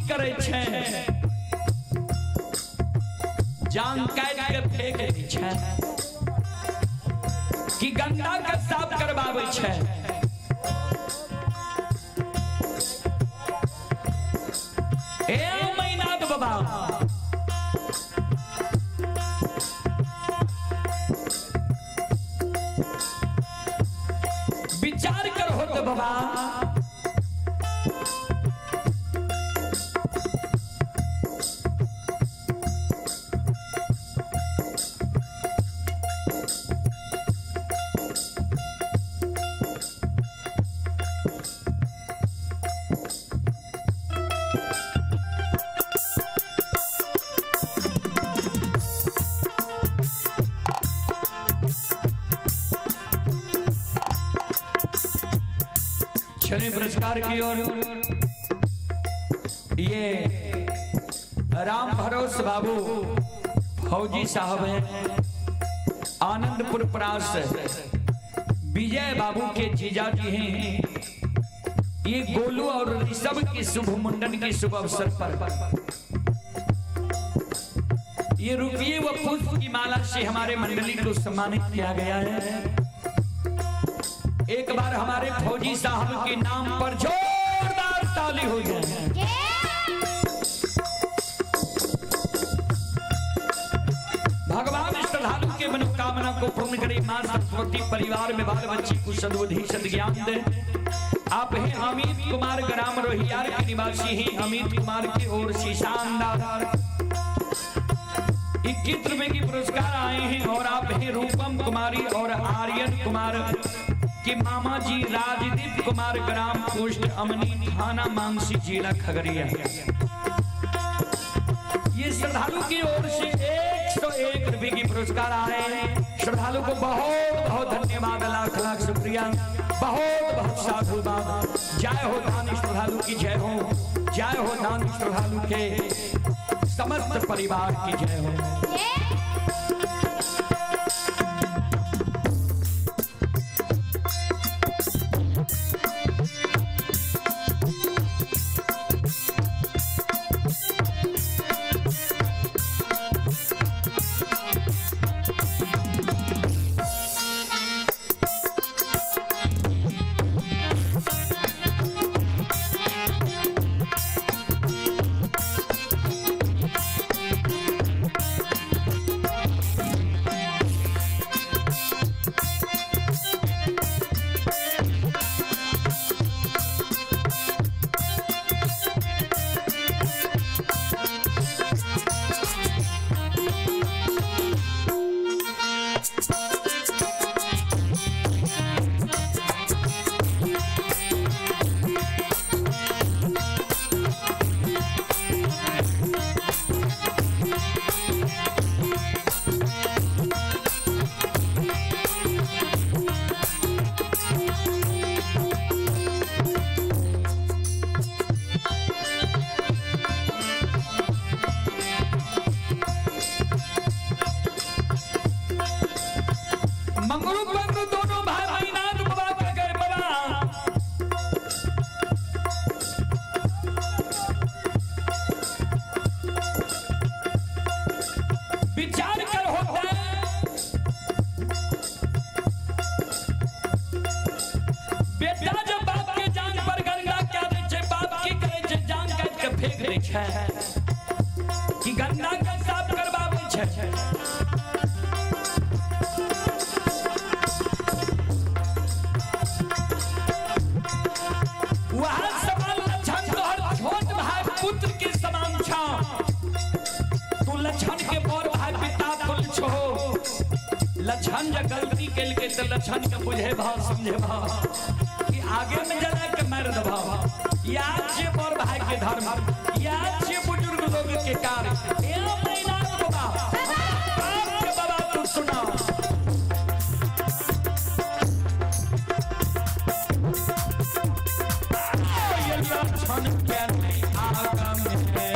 की करै छै? जान काटि के फेंक दै छै कि गंदा के साफ करवाबै छै? ए मैनाथ बाबा, विचार करो तो बाबा, छठे पुरस्कार की ओर ये राम भरोस बाबू फौजी साहब हैं, आनंदपुर परास विजय बाबू के जीजा जी हैं। ये गोलू और ऋषभ के शुभ मुंडन के शुभ अवसर पर ये रुपये व पुष्प की माला से हमारे मंडली को सम्मानित किया गया है। एक बार हमारे फौजी साहब के नाम पर जोरदार ताली हो जाए। भगवान श्रद्धालु के मनोकामना को पूर्ण करे, मां सरस्वती परिवार में बाल बच्चे को सद्बुद्धि सद्ज्ञान दे। आप हैं अमित कुमार, ग्राम रोहियार के निवासी हैं। अमित कुमार की ओर से शानदार 21 रुपए की पुरस्कार आए हैं। और आप हैं रूपम कुमारी और आर्यन कुमार के मामा जी राजदीप कुमार, ग्राम पोस्ट अमनी, थाना मानसी, जिला खगड़िया। ये श्रद्धालु की ओर से 101 रुपए की पुरस्कार आए हैं। श्रद्धालु को बहुत बहुत धन्यवाद, लाख लाख शुक्रिया, बहुत बहुत साधुवाद। जय हो दान श्रद्धालु की जय हो, जय हो दान श्रद्धालु के समस्त परिवार की जय हो। मंगरू बंगरू दोनों भाई मैनाथ बाबा के गए बाबा। विचार कर होता है, बेटा जब बाप के जान पर गंगा क्या दे छे, बाप की करे छे, जान काट के फेंक दे छे कि गंगा के साफ करवावे छे। लक्षण जब गलती के तो लक्षण के बुझे भाव समझे भाव कि आगे में जला के मार दभाव। याद छे बड़ भाई के धर्म, याद छे बुजुर्ग लोग के कार्य। ए मैनाथ बाबा, बाप के बाबा तू सुना। ये लक्षण के नहीं आगम है।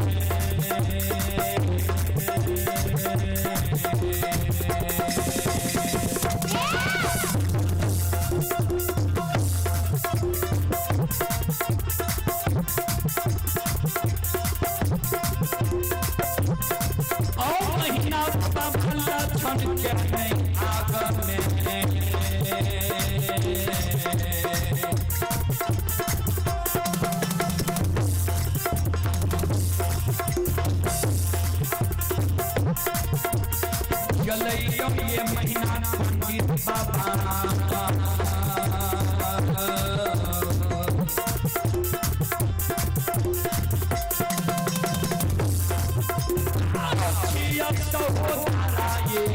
झुके नहीं आग में। जलैयो ये महीना पंडित बाबा। तो हो तारा ये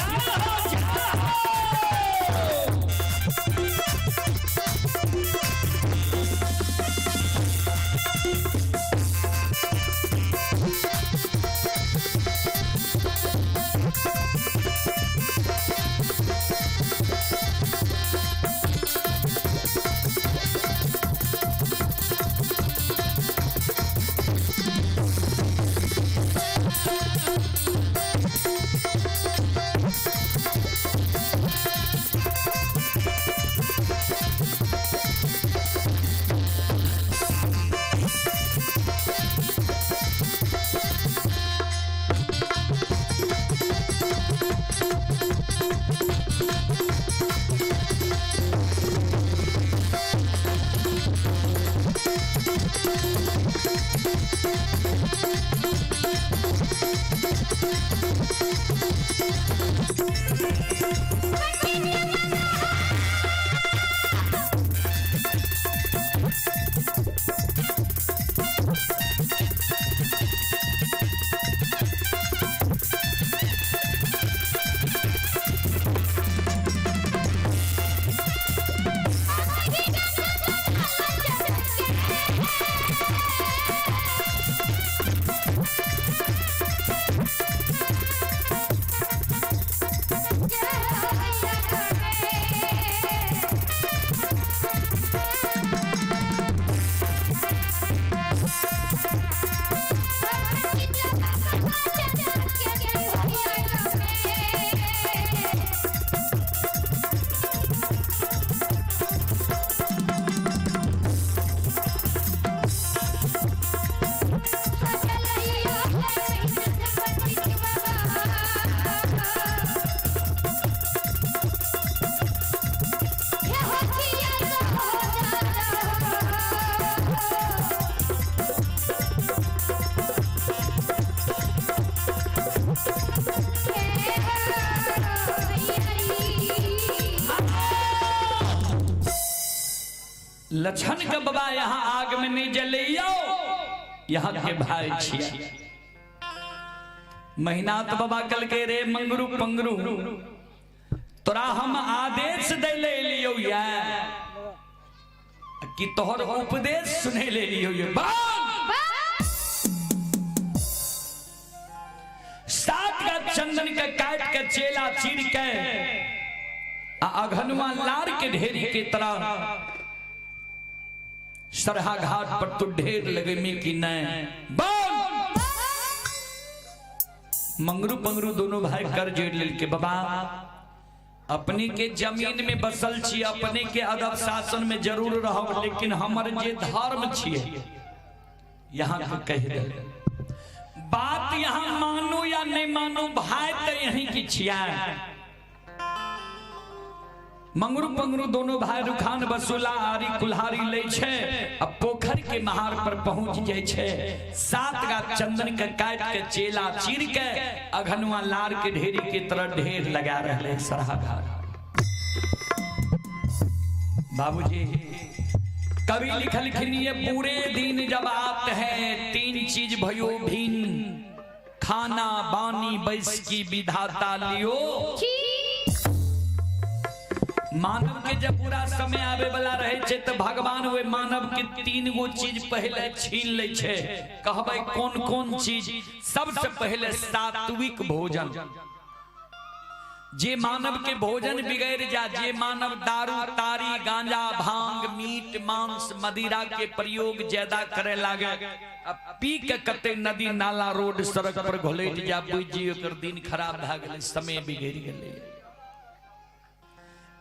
जाओ जाओ। लछन के बाबा यहाँ आग में नहीं जलियो, यहाँ के भाई छिया। महीना तो बाबा कल के रे मंगरू पंगरू तोरा हम आदेश दे ले लियो या कि तोहर उपदेश सुने ले लियो ये बाप। सात का चंदन के काट के चेला चीर के अघनुआ लार के ढेरी के तरह सरहा घाट पर तू ढेर लगमी की नहीं। मंगरू पंगरू दोनों भाई कर जोड़ लेल के बाबा अपने के जमीन में बसल छी, अपने के अदब शासन में जरूर रहो, लेकिन हमर जे धर्म छिए यहाँ के कह दे बात, यहाँ मानू या नहीं मानू भाई तो यहीं की छिया। मंगरू पंगरू दोनों भाई रुखान बसुला आरी कुल्हारी ले छे, अब पोखर के महार पर पहुंच जाए छे। सात गा चंदन के काट के चेला चीर के अघनुआ लार के ढेरी के तरह ढेर लगा रहे सरहा घाट। बाबूजी कवि लिखलखिन ये पूरे दिन जब आत है तीन चीज भयो भीन, खाना बानी बैस की विधाता लियो। मानव के जब बुरा समय आवे वाला रहे छै तऽ भगवान ओहि मानव के तीन गो चीज पहिले छीन लै छै। कहबै कोन कोन चीज? सबसे पहिले सात्विक भोजन। जे मानव के भोजन बिगड़ जा, जे मानव दारू तारी गांजा भांग मीट मांस मदिरा के प्रयोग ज्यादा करे लागे, आ पी के कते नदी नाला रोड सड़क पर घोलैट जा, बुझि ओकर दिन खराब भए गेलै, समय बिगड़ गेलै।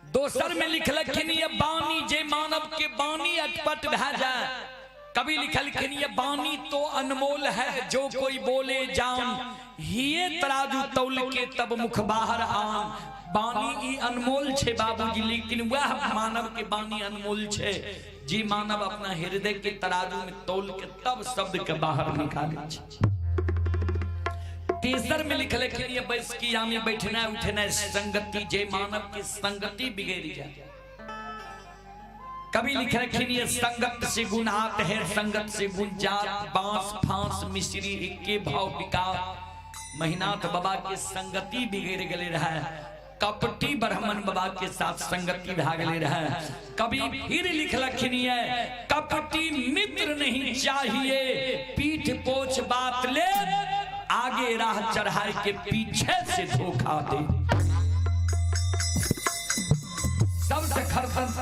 दोसर में लिखलखिन ये बानी, जे मानव के बानी अटपट भए जाए। कवि लिखलखिन ये बानी तो अनमोल है, जो कोई बोले जान, हिये तराजू तौल के तब मुख बाहर आन। बानी ई अनमोल छे बाबूजी, लेकिन वह मानव के बानी अनमोल छे जे मानव अपना हृदय के तराजू में तौल के तब शब्द के बाहर निकाले छे। तेसर में लिखलखिन ये बैसकिया में बैठना उठना संगति, जे मानव के संगति बिगड़ जाए। कवि लिखलखिन ये संगत से गुण आत है, संगत से गुण जात, बांस फांस मिश्री इक्के भाव बिका। महिनाथ बाबा के संगति बिगड़ गए रहे, कपटी ब्राह्मण बाबा के साथ संगति भा गए रहे। कभी फिर लिखलखिन ये कपटी मित्र नहीं चाहिए, पीठ पोछ बात ले, आगे राह चढ़ाए के पीछे से धोखा दे। सबसे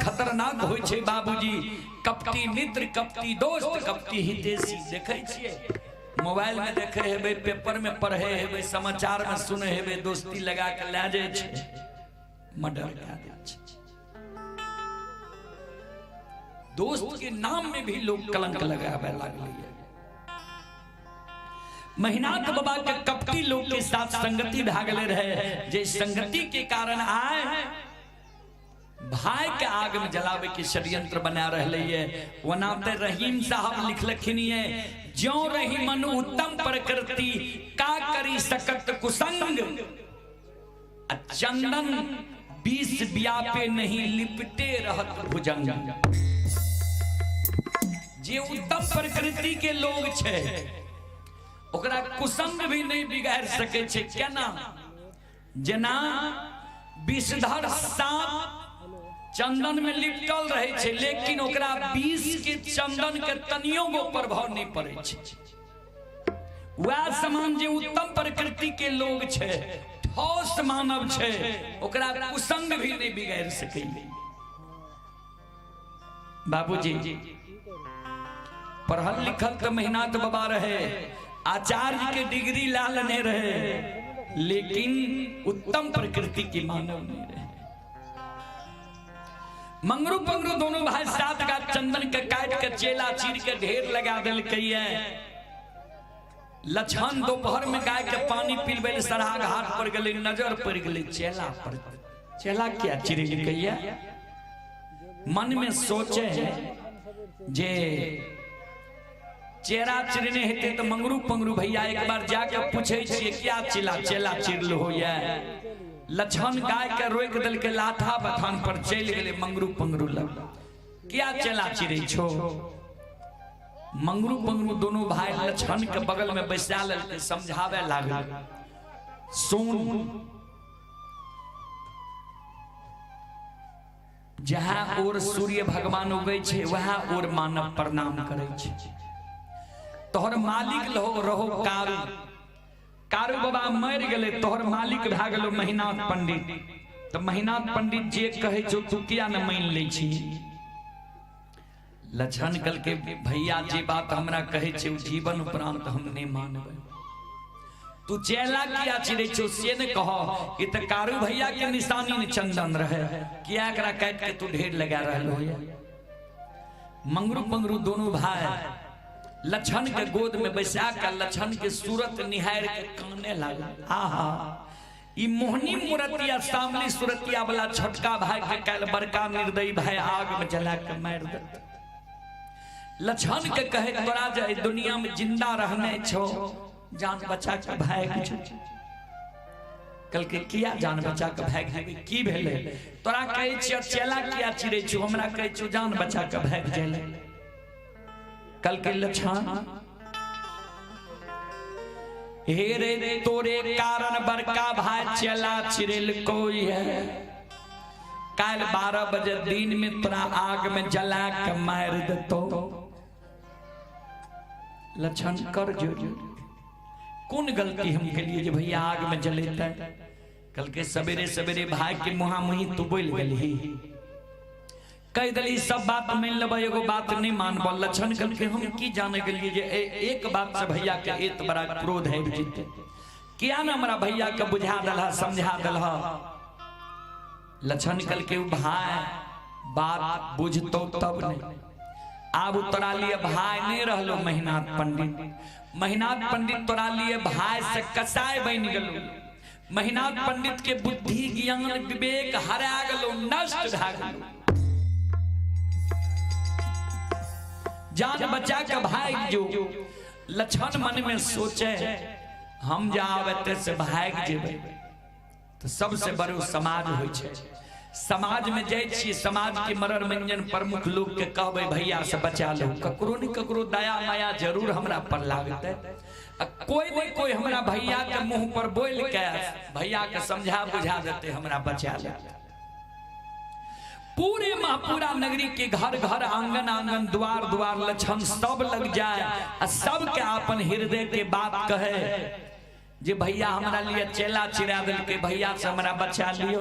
खतरनाक होइ छै बाबूजी कपटी मित्र, कपटी दोस्त, कपटी हितेशी। देखै छियै मोबाइल में देखे हेबै, पेपर में पढ़े हेबै, समाचार में सुने हेबै, दोस्ती लगा के लए जाइ छै, मर्डर कए दै छै। दोस्त के नाम में भी लोग कलंक लगावे लागलै। महिनाथ बाबा के कपटी लोग के साथ संगति भए गेलै रहे, जे संगति के कारण आए भाई के आग में जलावे के षड्यंत्र बना रहले ये। ओना ते रहीम साहब लिखलखिन ये, ज्यों रही मन उत्तम प्रकृति, का करी सकत कुसंग, चंदन बीस ब्यापे नहीं लिपटे रहत भुजंग। जे उत्तम प्रकृति के लोग छे ओकरा कुसंग भी नहीं बिगाड़ सके छे। केना? जेना विषधर सांप चंदन में लिपटल रहे छे, लेकिन ओकरा विष के चंदन के तनियो गो प्रभाव नहीं पड़े छे। वह समान जे उत्तम प्रकृति के लोग छे, ठोस मानव छे, ओकरा कुसंग भी नहीं बिगाड़ सके। बाबूजी पढ़ल लिखल तो मेहनत बाबा रहे, आचार्य के डिग्री ला लेने रहे, लेकिन उत्तम प्रकृति के मानव नहीं रहे। मंगरू पंगरू दोनों भाई सात का चंदन के काट के चेला चीर के ढेर लगा देलकै। लछन दोपहर में गाय के पानी पिलबै सराहा घाट पर गेलै, नजर पड़ गेलै चेला पर। चेला क्या चिरलकै? मन में सोचे जे चेरा चिरने हेतै तऽ मंगरू पंगरू भैया एक बार जाके पूछै छियै क्या चिला चेला चिरल होइए। लछन गाय के रोकि देलकै लाठा बथान पर, चलि गेलै मंगरू पंगरू लग, क्या चेला चिरै छो? मंगरू पंगरू दोनों भाई लछन के बगल में बैसा लेलकै, समझावे लागल, सुन जहाँ और सूर्य भगवान उगै छै वहाँ और मानव प्रणाम करै छै। तोहर मालिक रहो कारू, कारू बाबा मरि गेलै, तोहर मालिक भए गेलो महिनाथ पंडित। तऽ महिनाथ पंडित जे कहै छौ तू किया ने मानि लै छी? लछन कहलकै भैया जे बात हमरा कहै छै ओ जीवन उपरांत हम नहि मानबै। तू चेला किया चिड़ै छौ से ने कह, ई तऽ कारू भैया के निशानी ने चंदन रहे, किया एकरा काटि के तू ढेर लगा रहल हो? मंगरू पंगरू दोनों भाई लछन के गोद में बैसा के लछन के सूरत निहार के काने लागल। आहा ई मोहनी मूर्तिया सामने सूरतिया वाला छोटका भाई के काल्हि बड़का निर्दयी भाई आग में जला के मारि देत। लछन के कहे तोरा जे दुनिया में जिंदा रहने छो जान बचा के भाग जो। कहलकै किया जान बचा के भागि जेबै, की भेलै? तोरा कहै छियौ चेला किया चिड़ै छौ, हमरा कहै छौ जान बचा के भागि जाय। कहलकै लछन हे रे तोरे कारण बड़का भाई चेला चिड़ेल कोई है, काल्हि 12 बजे दिन में तोरा आग में जला के मारि देतो। लक्षण कर जो कोन गलती हम के लिए जे भैया आग में जलेते? कल के सवेरे सवेरे भाई के मुहा मुही तू बोल गेलही, कह दली सब बात मान लेबै, एगो बात नहीं मानब। लक्षण कल के हम की जाने के लिए जे एक बात से भैया के एत बड़ा क्रोध है जेते, किया ना हमरा भैया के बुझा दलहा समझा दलहा। लक्षण कल के भाई बात बुझतो तब नहीं। आब तोरा लिए भाई नहीं रहलो महिनाथ पंडित, महिनाथ पंडित तोरा लिए भाई से कसाई बन गेलो। महिनाथ पंडित के बुद्धि ज्ञान विवेक हरा गेलो, नष्ट भए गेलो। जान बचा के भाग जो। लक्षण मन में सोचे हम जाब एते से भाग जेबै तो सबसे बड़ो समाज होइ छै। समाज में जाइ छी, समाज के मरर मंजन प्रमुख लोग के कहबै भैया से बचा लो, ककरो नहीं ककरो दया माया जरूर हमरा पर लागतै। कोई नहीं कोई हमरा भैया के मुंह पर बोल के भैया के समझा बुझा देते, हमरा बचा ले। पूरे महापुरा नगरी के घर घर आंगन आंगन द्वार द्वार लक्षण सब लग जाए आ सबके अपन हृदय के बात कहे जे भैया हमरा लिए चेला चिरा देलकै, भैया से हमरा बचा लियो।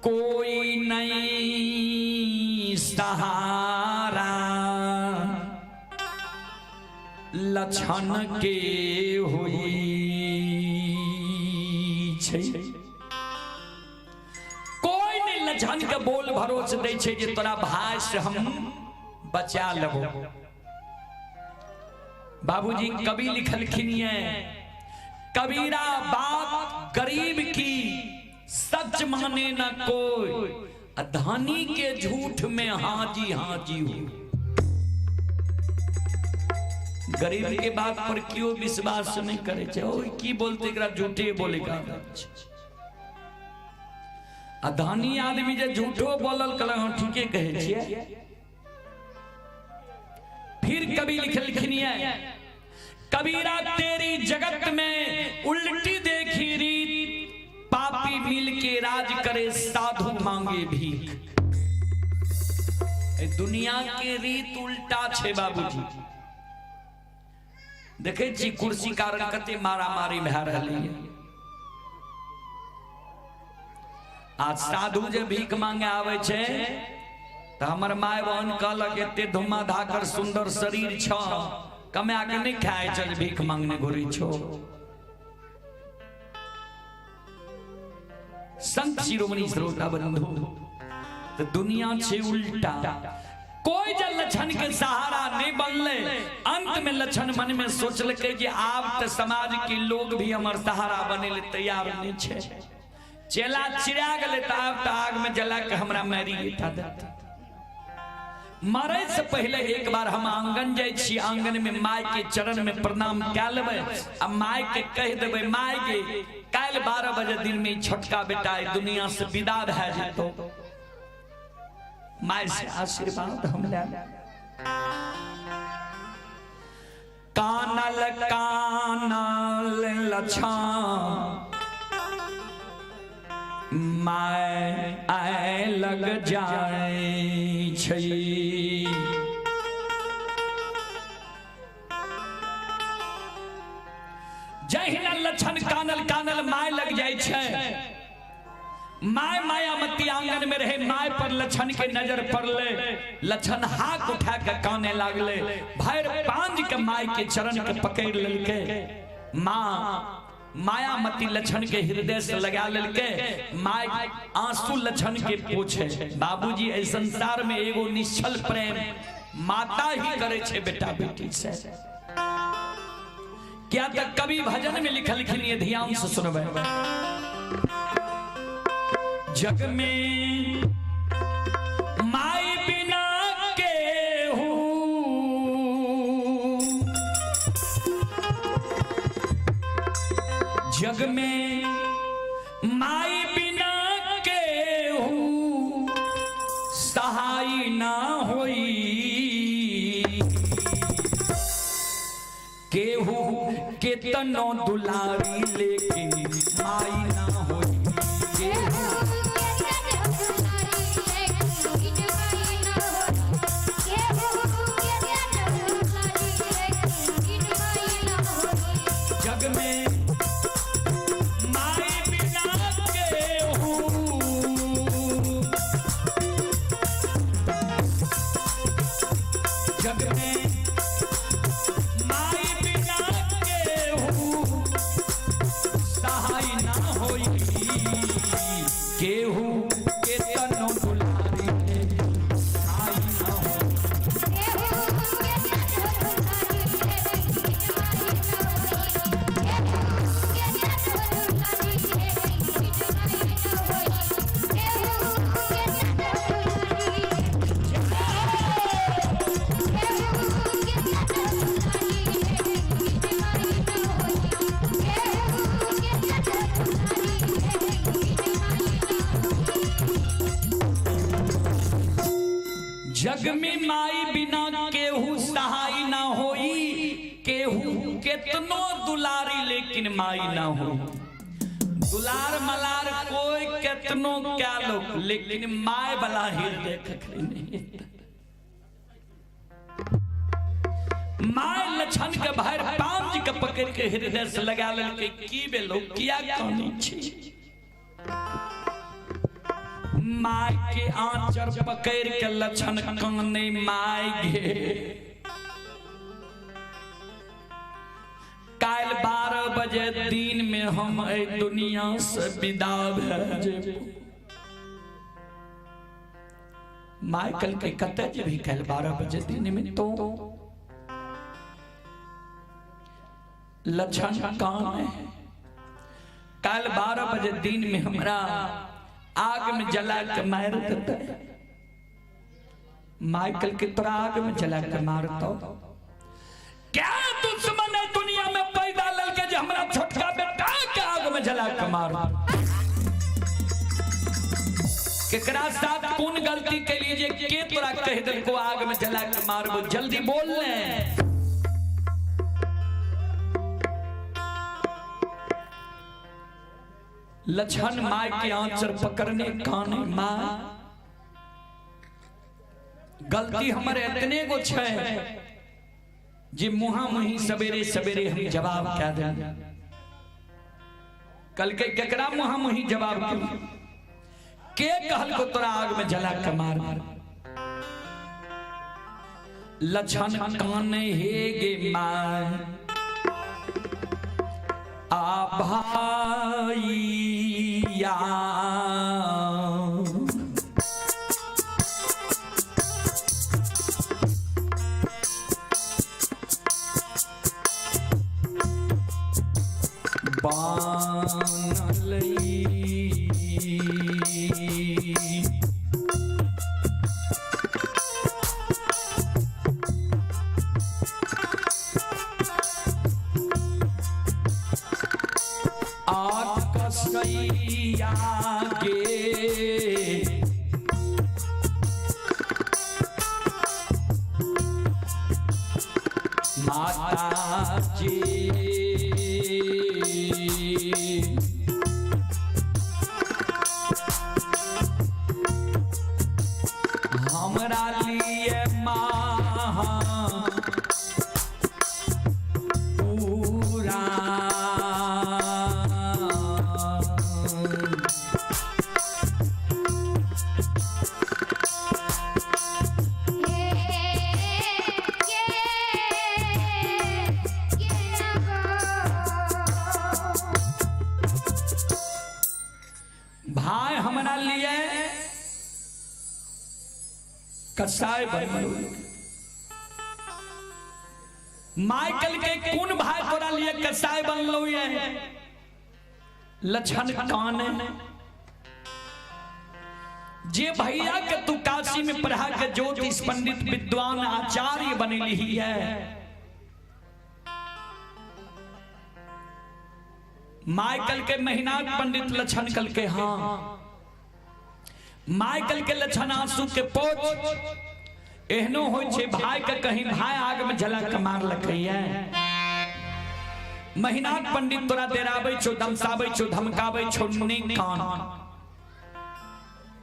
कोई नहीं सहारा लक्षण के होई छै। कोई नहीं लक्षण के बोल भरोस दै छै जे तोरा भाई से हम बचा लेबो। बाबूजी कवि लिखलखिन ये, कबीरा बात गरीब की सच माने न कोई, धनी के झूठ में हाजी हाजी हो। गरीब के बात पर क्यों विश्वास नहीं करे छे? ओ की बोलते एकरा झूठे बोले का। आ धनी आदमी जे झूठो बोलल कल हम ठीके कहे छिए। फिर कवि लिखलखिन ये, कबीरा तेरी जगत में उल्टी देखी रीत, पापी मिल के राज करे साधु मांगे भीख। दुनिया के रीत उल्टा छे बाबूजी। देखे छी कुर्सी कारण कते मारा मारी भए रहली है। आज साधु जे भीख मांगे आवे छे त हमर my बहन कहलक एते धुम्मा धाकर सुंदर शरीर छ, कमा के नहीं खाए चल भीख मांगने घुरी छो। संत शिरोमणि श्रोता बंधु, तो दुनिया छे उल्टा। कोई जब लक्षण के सहारा नहीं बनले, अंत में लक्षण मन में सोचलकै जे आब त समाज के लोग भी हमर सहारा बने ले तैयार नहीं छे। चेला चिरा गेलै त आब त आग में जला के हमरा मारि एठा देत। मरे से पहले एक बार हम आंगन जाइ छी, आंगन में माय के चरण में प्रणाम कए लेबै आ माय के कहि देबै, माय के काल्हि 12 बजे दिन में छोटका बेटा दुनिया से विदा भए जेतौ, माय से आशीर्वाद हम ले। कानल कानल लछां my आय लग जाय छै। जहिना लक्षण कानल कानल my लग जाय छै, my Mayamati आंगन में रहे, my पर लक्षण के नजर पड़ले, लक्षण हाथ उठा के काने लागले, भैर पांज के my के चरण के पकड़ लेलके। माँ मायामती लक्षण के हृदय से लगा लेलके, my आंसू लक्षण के पोछे। बाबूजी एहि संसार में एगो निश्चल प्रेम माता ही करे छे बेटा बेटी से। क्या तक कवि भजन में लिखलखिन ये ध्यान से सुनबै। जग में माई बिना केहू, जग में माई बिना केहू सहाय ना होई, केहू केतनो दुलारी लेकिन माई ना होई। जग में माई बिना केहू सहाय ना होई, केहू के तनो दुलारी आई ना होई। जग में माई बिना केहू सहाय ना होई, केहू केतनो दुलारी लेकिन माई ना हो। दुलार मलार कोई केतनो क्या लोग, लेकिन my वाला हृदय कखनी नहीं। My Lachhan के भर पांच के पकड़ के हृदय से लगा ललके, की बे लोग किया कानी छी। My के आंचर पकड़ के लछन काने my गे, काल 12 बजे दिन में हम ए दुनिया से विदा भए जेबो। My कल के कते जेबही काल 12 बजे दिन में? तो लछन काने, काल 12 बजे दिन में हमरा आग में जला के मार देते। माइकल के तोरा आग में जला के मारतो। क्या दुश्मन है दुनिया में पैदा ललके जे हमरा छोटका बेटा के आग में जला के मार। केकरा साथ कौन गलती के लिए के तोरा कह दिल को आग में जला के मारबो? जल्दी बोल ले। लछन my के आंचर पकड़ने काने, माँ गलती हमारे इतने गो छे जे मुहा मुही सवेरे सवेरे हम जवाब क्या दे। कल के केकरा मुहा मुही जवाब के कहल को तोरा आग में जला के मार। लछन काने हे गे my आ भाईया, बानलई आकसैया गे, माता जी हमरा लिए माँ पूरा भाई हमरा लिए कसाई बनल। माइकल के कौन भाई तोरा लिए कसाई बनलो ये? लछन कान जे भैया के तू काशी में पढ़ा के ज्योतिष पंडित विद्वान आचार्य बनेली है। माइकल के महीना पंडित लछन कल के हाँ, माइकल के लछन आंसू के पोछ एहनो होय छे भाई के कहीं भाई आग में जला के मार लकैया। महीना पंडित तोरा डेराबै छो, दमसाबै छो, धमकाबै छो, नहीं कान।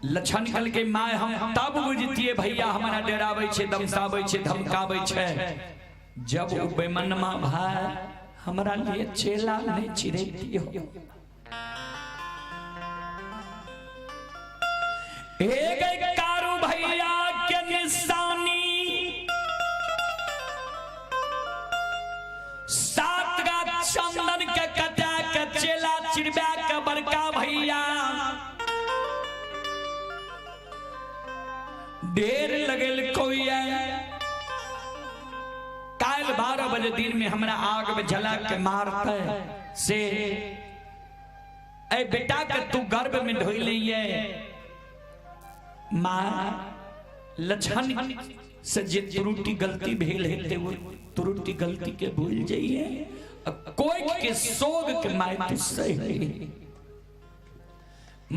लछन कल के my हम तब बुझतिए भैया हमारा डेराबै छे, दमसाबै छे, धमकाबै छे, जब उ बेमनमा भाई हमरा लिए चेला नहीं चिरेती हो। हे गए कारू भैया के निशानी बजे दिन में हमरा आग में जला के मारते से ए बेटा के तू गर्भ में ढोई लिए। माँ लक्षण से जे त्रुटि गलती भेल हेते वो त्रुटि गलती के भूल जाइए, कोई के सोग के my तू सही।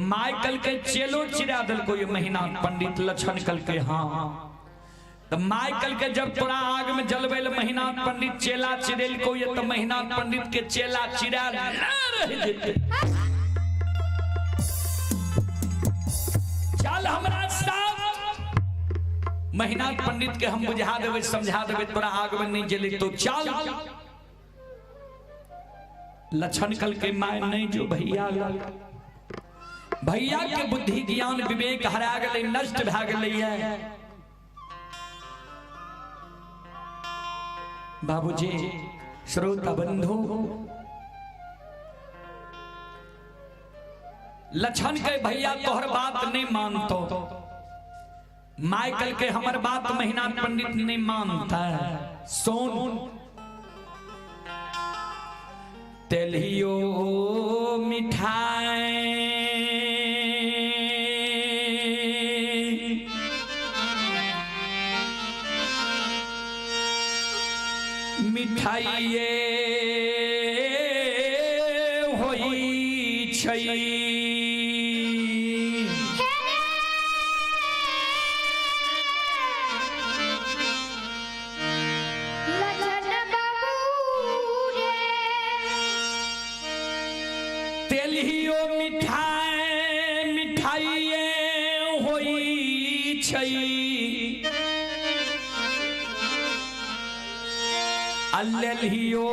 My कल के चेलो चिरा दल को ये महीना पंडित लक्षण कल के हाँ। तो my कल के जब तोरा आग में जलबे महीना पंडित चेला चिरेल को ये तो महीना पंडित के चेला चिरा रह जेते। चल हमरा साथ महीना पंडित के हम बुझा देवे समझा देवे तोरा आग में नहीं जले तो चल। लक्षण कल के my नहीं जो भैया भैया के बुद्धि ज्ञान विवेक हरा गए नष्ट भा गए। बाबूजी श्रोता बंधु लक्षण के भैया तोहर बात नहीं मानतो, माइकल के हमर बात महीना पंडित नहीं मानता है। सोन तेलियो मिठाई मिठाइये होई छै तेलियो मिठाई मिठाइये होई छै अल्लियो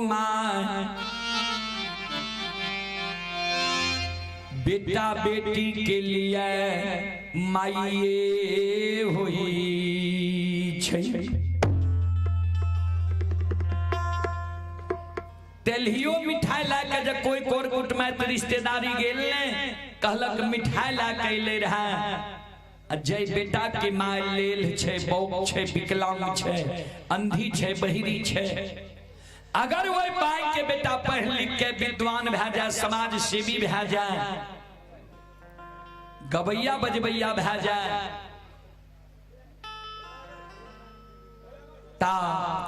माँ बेटा बेटी के लिए माइये होई छै। तेलियो मिठाई ला के जब कोई कोर कुटुम्ब रिश्तेदारी गेल ने कहलक मिठाई ला के ले रहा जय बेटा के my लेल छै बौक छै विकलांग छै अंधी छै बहिरी छै। अगर वही माय के बेटा पढ़ लिख के विद्वान भए जाए समाज सेवी भए जाए गवैया बजबैया भए जाए ता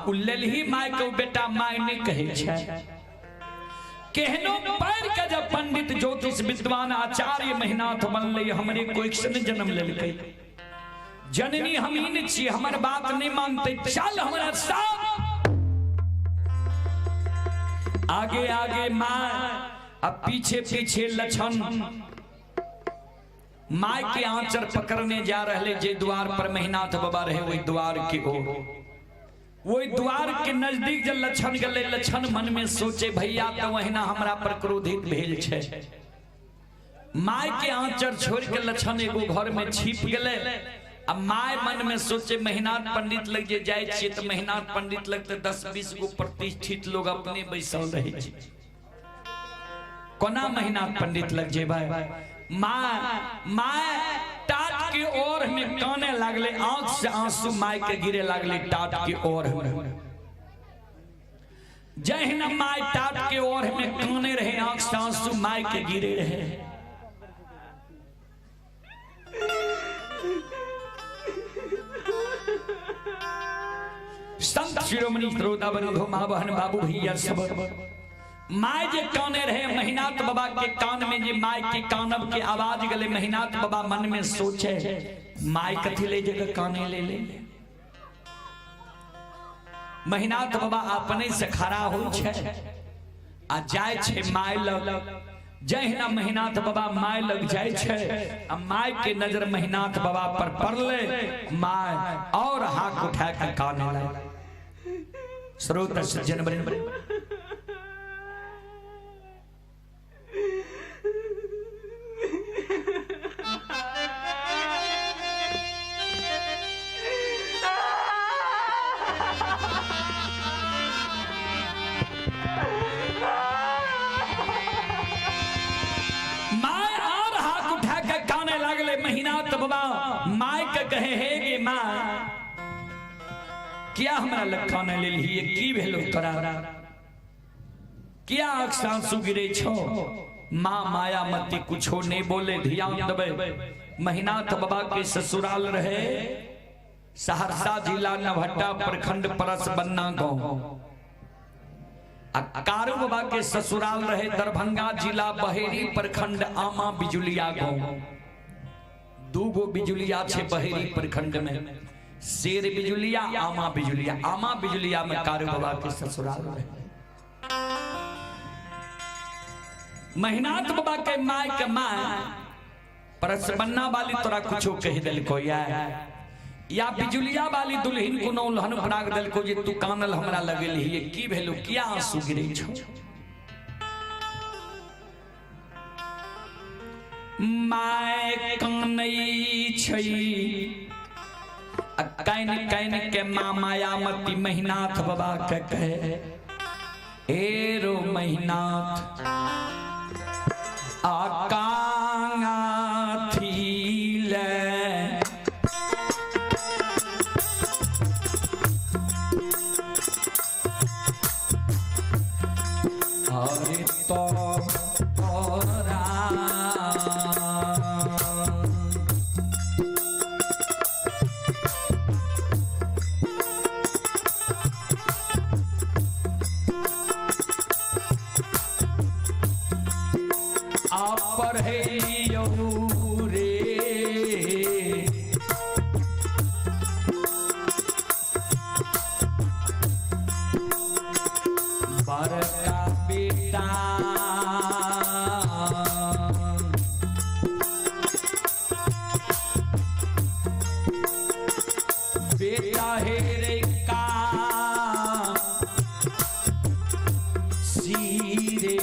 उ लेलही my के बेटा my नहीं कहै छै। केहनो पैर के जब पंडित ज्योतिष विद्वान आचार्य महिनाथ बनले हमरे कोई से नहीं जन्म लेलकै जननी हम ही नहीं छी हमर बात नहीं मानते चल हमरा साथ। आगे आगे माँ अब पीछे पीछे लक्षण my के आंचर पकड़ने जा रहे जे द्वार पर महिनाथ बाबा रहे वही द्वार के ओर वही द्वार के नजदीक जब लक्षण गले लक्षण मन में सोचे भैया तो वहिना हमरा पर क्रोधित भेल छै। My के आंचर छोड़ के लक्षण एगो घर में छिप गले। अब my मन में सोचे महिनाथ पंडित लग जे जाय छियै तो महिनाथ पंडित लग तो 10-20 गो प्रतिष्ठित लोग अपने बैसल रहे छै कोना महिनाथ पंडित लग जेबै। My my टाट के ओर में काने लागले आंख से आंसू my के गिरे लागले टाट के ओर में। जहिना my टाट के ओर में काने रहे आंख से आंसू my के गिरे रहे। संत शिरोमणि श्रोता बंधु माँ बहन बाबू भैया सब my जे काने रहे महिनाथ बाबा के कान में जे my के कानब के आवाज गले महिनाथ बाबा मन में सोचे my कथी ले जगह काने ले ले। महिनाथ बाबा अपने से खड़ा हो छे आ जाय छे my लग। जहिना महिनाथ बाबा my लग जाय छे आ my के नजर महिनाथ बाबा पर पड़ले my और हाथ उठा के काने लगे। श्रोता सज्जन बने महिनाथ बाबा my के कहे हे गे माँ किया हमरा लग कानै लेलही, की भेलो तोरा, किया आँख से आंसू गिरे छो? माँ मायामती कुछो नहीं बोले। ध्यान देबै, महिनाथ बाबा के ससुराल रहे सहरसा जिला नवहट्टा प्रखंड परस बन्ना गांव। आ कारू बाबा के ससुराल रहे दरभंगा जिला बहेरी प्रखंड आमा बिजुलिया गांव। दूगो बिजुलिया छे बहेरी प्रखंड में, शेर बिजुलिया, आमा बिजुलिया। आमा बिजुलिया में कारू बाबा के ससुराल रहे। महिनाथ बाबा के my के my परसबन्ना वाली तोरा कुछो कह दिलको या बिजुलिया वाली दुल्हन कोनो उल्हन पराग दिलको जे तू कानल हमरा लगेलही, की भेलो, किया आंसू गिरे छो? My कानै छै आ can can के माँ मायामती महिनाथ बाबा के कहे, ए रो महिनाथ आ कांगा थीले अरे तो तोरा आ पढ़ैलियौ रे बड़का बेटा, बेटा हे रे का सीरे।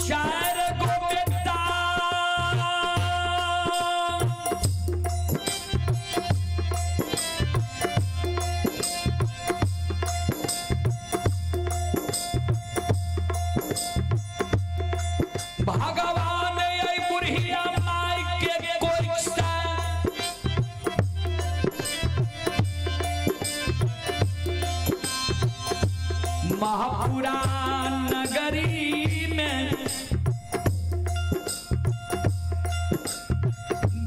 चार गो बेटा भगवान आई बुढ़िया माई के कोई सा महापुराण नगरी में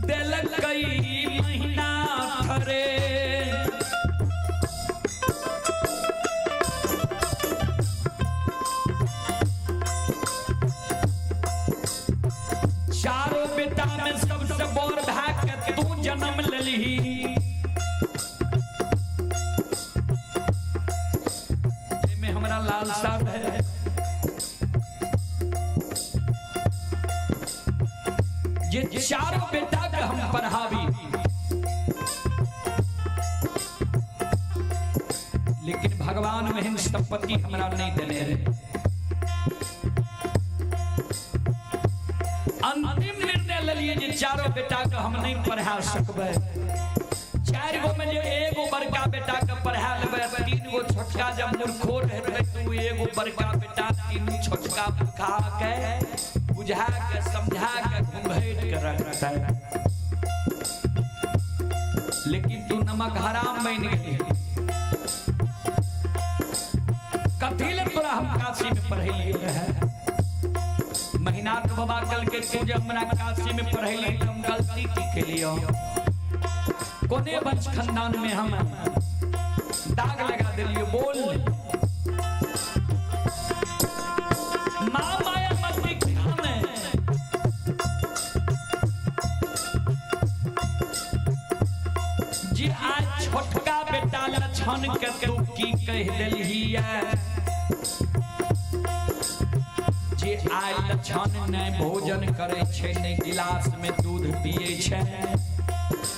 दिलकई महीना थरे। चारों बेटा में सबसे बड़ भाई के तू जन्म लेलही। में हमरा लालसा है ये चारों बेटा के हम पढ़ावी, लेकिन भगवान में संपत्ति हमरा नहीं देने रहे। अंतिम निर्णय लेलिए जे चारों बेटा के हम नहीं पढ़ा सकबै। चार गो में जे एगो बड़का बेटा के पढ़ा लेबै, तीन गो छोटका जब मूर्खो रहतै तो एगो बड़का बेटा तीन छोटका मूर्खा के बुझा के समझा के घुंघट के रखतै। लेकिन तू नमक हराम बन गेली। कथी ले तोरा हम काशी में पढ़ेलिए रहे? महिनाथ बाबा कल के तू जे हमरा काशी में पढ़ेली त हम गलती की केलियो? कोने वंश खानदान में हम दाग लगा दिलियो? बोल। माँ मायामती खाने जी आज छोटका बेटा लक्षण के तू की कह देलही जे आइ लक्षण नहि भोजन करै छै, नहि गिलास में दूध पिए छै।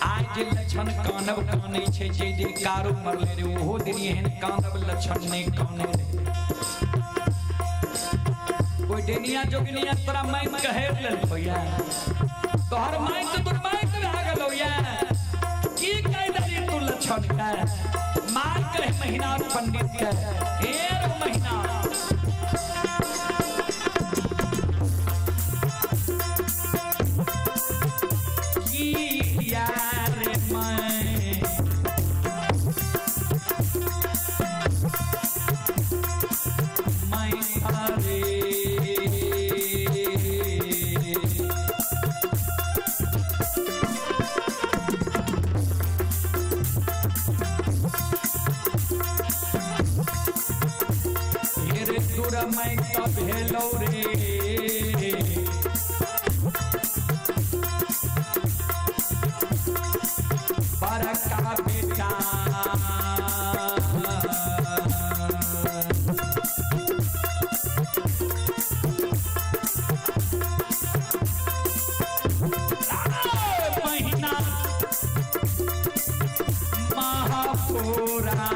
आइ जे लक्षण कानब कानै छै, जे दिन कारू मरले रे ओहो दिन एहन कानब लक्षण नहि कानै रहे। कोई डेनिया जोगिनिया तोरा माइक कहे लेलको या तोहर माइक तो दुर्माइक भए महिनाथ पंडित के हे महीना की यार मैं अरे रे दूर मैं तब हेलो रे बड़का बेटा महीना महापुरा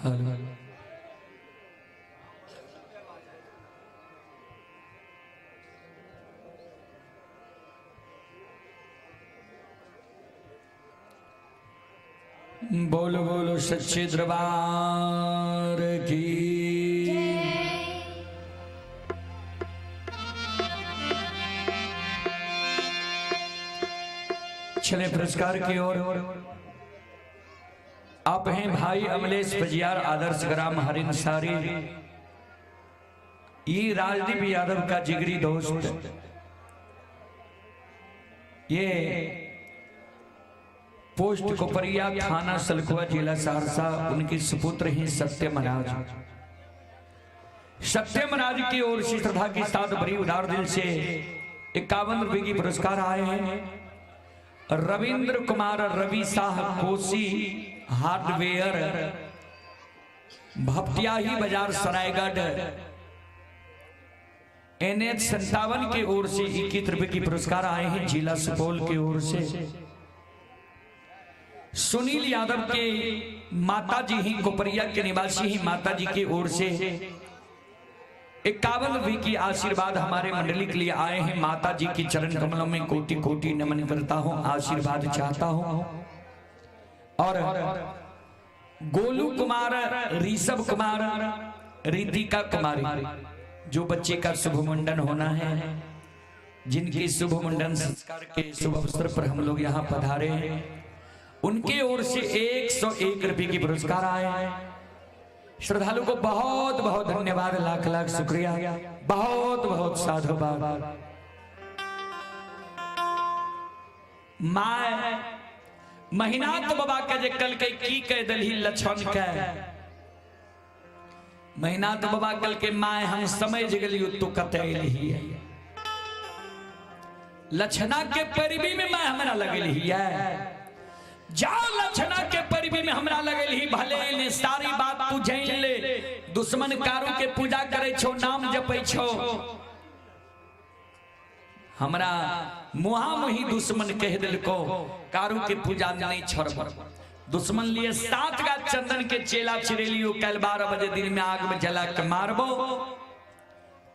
हेलो बोलो बोलो सच्चे दरबार की। चले पुरस्कार की ओर। आप हैं भाई अमलेश पजियार, आदर्श ग्राम हरिनसारी। ये राजदीप यादव का जिगरी दोस्त, ये पोस्ट कोपरिया, थाना सलखुआ, जिला सहरसा, उनके सुपुत्र हैं सत्यम राज। सत्यम राज की ओर से श्रद्धा के साथ बड़ी उदार दिल से 51 रुपए की पुरस्कार आए हैं। रविंद्र कुमार रवि शाह, कोसी हार्डवेयर, भपटियाही बाजार, सरायगढ़, NH 57 की ओर से 21 रुपए की पुरस्कार आए हैं, जिला सुपौल की ओर से। सुनील यादव के माता जी ही कोपरिया के निवासी ही, माता जी की ओर से 51 रुपए की आशीर्वाद हमारे मंडली के लिए आए हैं। माता जी के चरण कमलों में कोटि कोटि नमन करता हूं, आशीर्वाद चाहता हूं। और गोलू कुमार, ऋषभ कुमार, रितिका कुमारी, जो बच्चे का शुभ मुंडन होना है, जिनके शुभ मुंडन संस्कार के शुभ अवसर पर हम लोग यहाँ पधारे हैं, उनके ओर से 101 रुपए की पुरस्कार आए। श्रद्धालु को बहुत बहुत धन्यवाद, लाख लाख शुक्रिया, बहुत बहुत साधुवाद। My Mahinath बाबा के जे कल के की कह दलही लक्षण के, महिनाथ बाबा कल के my हम समझ गेलियो तू कते एलही है। लक्षणा के परिबी में my हमरा लगेलही है। जाओ लक्षणा के परिबी में हमरा लगेलही, भले ने सारी बात तू जान ले। दुश्मन कारू के पूजा करे छो, नाम जपै छो, हमरा मुहा मुही दुश्मन कह दिलको कारू के पूजा नहीं छोड़ब। दुश्मन लिए 7 गा चंदन के चेला चिरेलियो, कल 12 बजे दिन में आग में जला के मारबो।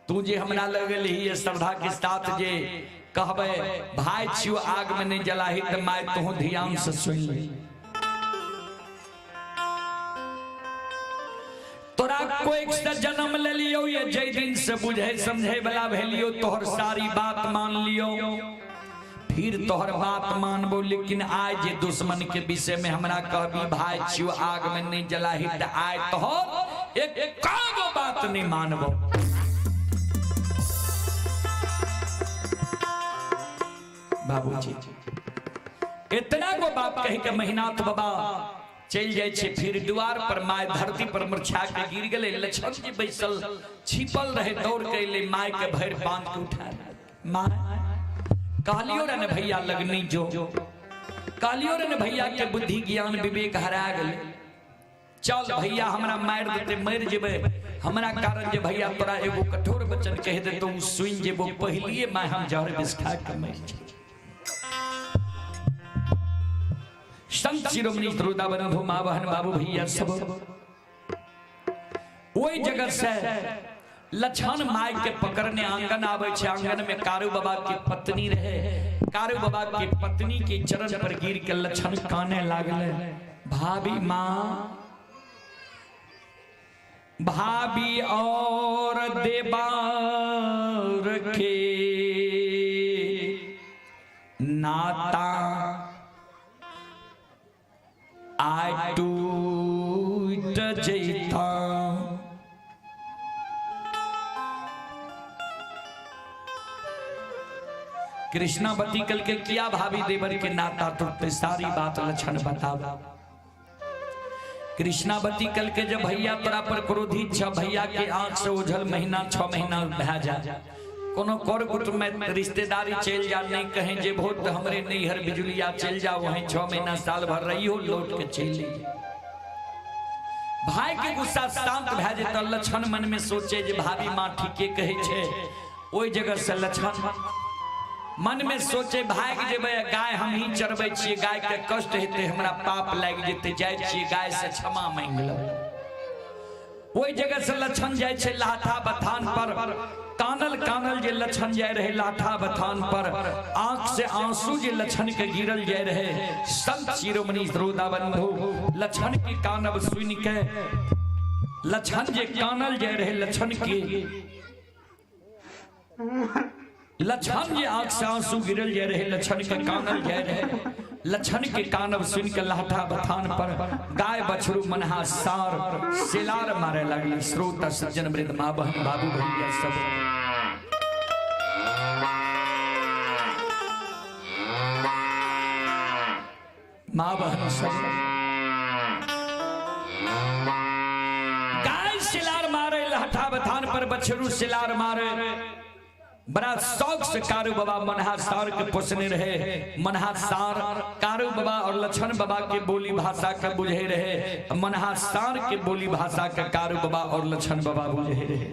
तू जे हमरा लगल ही श्रद्धा के साथ जे कहबे भाई छियो आग में नहीं जलाही, त my तू ध्यान से सुन ले। तोरा कोई से जन्म ले लियो, ये जै दिन से बुझे समझे वाला भेलियो, तोहर सारी बात मान लियो, फिर तोहर बात मानबो। लेकिन आय जे दुश्मन के विषय में हमरा कहबी भाई छियो आग में नहीं जलाही, त आय तोहर एक कागो बात नहीं मानबो। बाबूजी इतना गो बात कह के महिनाथ बाबा चल जाए छे। फिर द्वार पर my धरती पर मुरझा के गिर गेलै। लक्ष्मण जी बैसल छिपल रहे, दौड़ के अइलै, my के भरि बांध के उठा my कहलियो रे ने भैया लगनी जो, कहलियो रे ने भैया के बुद्धि ज्ञान विवेक हरा गेलै। चल भैया हमरा मारि देते मरि जेबै, हमरा कारण जे भैया तोरा एगो कठोर वचन कह देतौ सुनि जेबो, पहिलिए my हम जहर विष खा के मरि जेबै। संत शिरोमणि श्रोता बंधु माँ बहन बाबू भैया सब, ओहि जगह से लक्षण my के पकड़ने आंगन आवे छे। आंगन में कारू बाबा के पत्नी रहे, कारू बाबा के पत्नी के चरण पर गिर के लक्षण काने लागले, भाभी माँ भाभी और देवार के नाता आय टूट जैता। कृष्णावती कल के किया भाभी देवर के नाता टूटते, सारी बात लक्षण बताओ। कृष्णावती कल के जब भैया तोरा पर क्रोधित छ, भैया के आंख से ओझल महीना 6 महीना भए जा, कोनो कर कुटुंब में रिश्तेदारी चल जा, नहीं कहें जे बहुत हमरे नैहर बिजुलिया चल जा, वहीं 6 महीना साल भर रही हो, लौट के चल ली। भाई के गुस्सा शांत भए जेतै। लक्षण मन में सोचे जे भाभी माँ ठीके कहै छै। ओहि जगह से लक्षण मन में सोचे भागि जेबै, गाय हम ही चरबै छियै, गाय के कष्ट हेतै, हमरा पाप लागि जेतै, जाइ छियै गाय से क्षमा मांगि लेबै। ओहि जगह से लक्षण जाइ छै लाठा बथान पर, कानल कानल जे लक्षण जाय रहे लाठा बथान पर, आंख से आंसू जे लक्षण के गिरल जाय रहे। संत शिरोमणि श्रोता बंधु लक्षण के कानब सुन के, लक्षण जे कानल जाय रहे, लक्षण के लक्षण जे आंख से आंसू गिरल जाय रहे, लक्षण के कानल जाय रहे, लक्षण के कानब सुन के लाठा बथान पर गाय बछरू मनहा सार सिलार मारे लगले। श्रोता सज्जन वृद्ध माँ बहन बाबू भैया सब, माँ बहन सब गाय सिलार मारे लहठा बथान पर, बछरू सिलार मारे। बड़ा शौक से कारू बाबा मनहा सार के पोसने रहे। मनहा सार कारू बाबा और लक्षण बाबा के बोली भाषा के बुझे रहे, मनहा सार के बोली भाषा के कारू बाबा और लक्षण बाबा बुझे रहे।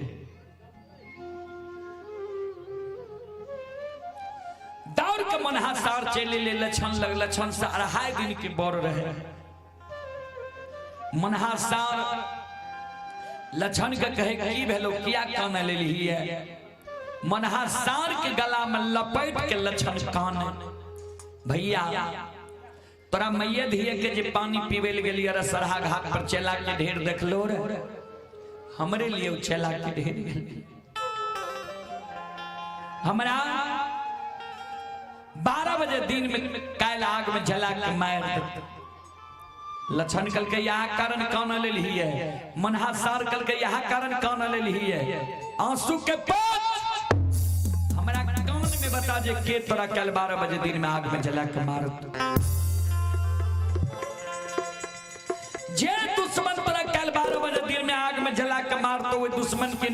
दौड़ के मनहा सार चले ले लक्षण लग, लक्षण से 2.5 दिन के बड़ रहे। मनहा सार लक्षण के कहे की भेलो, किया कान ले ली है? मनहा सार के गला में लपेट के लक्षण कान, भैया तोरा मैया धिये के जे पानी पीवे ले गेलियै रे सरहा घाट पर चेला के ढेर देखलो रे, हमरे लिए उ चेला के ढेर गेल। हमरा 12 बजे दिन में कायल आग में जला के मार देते। लक्षण कल के यहाँ कारण कान ले ली है। मनहा सार कल के यहाँ कारण कान ले ली है। आंसू के पोछ हमरा कान में बता जे के तोरा कल 12 बजे दिन में आग में जला के मारत। जे दुश्मन तोरा कल 12 बजे दिन में आग में जला के मारतो, वो दुश्मन के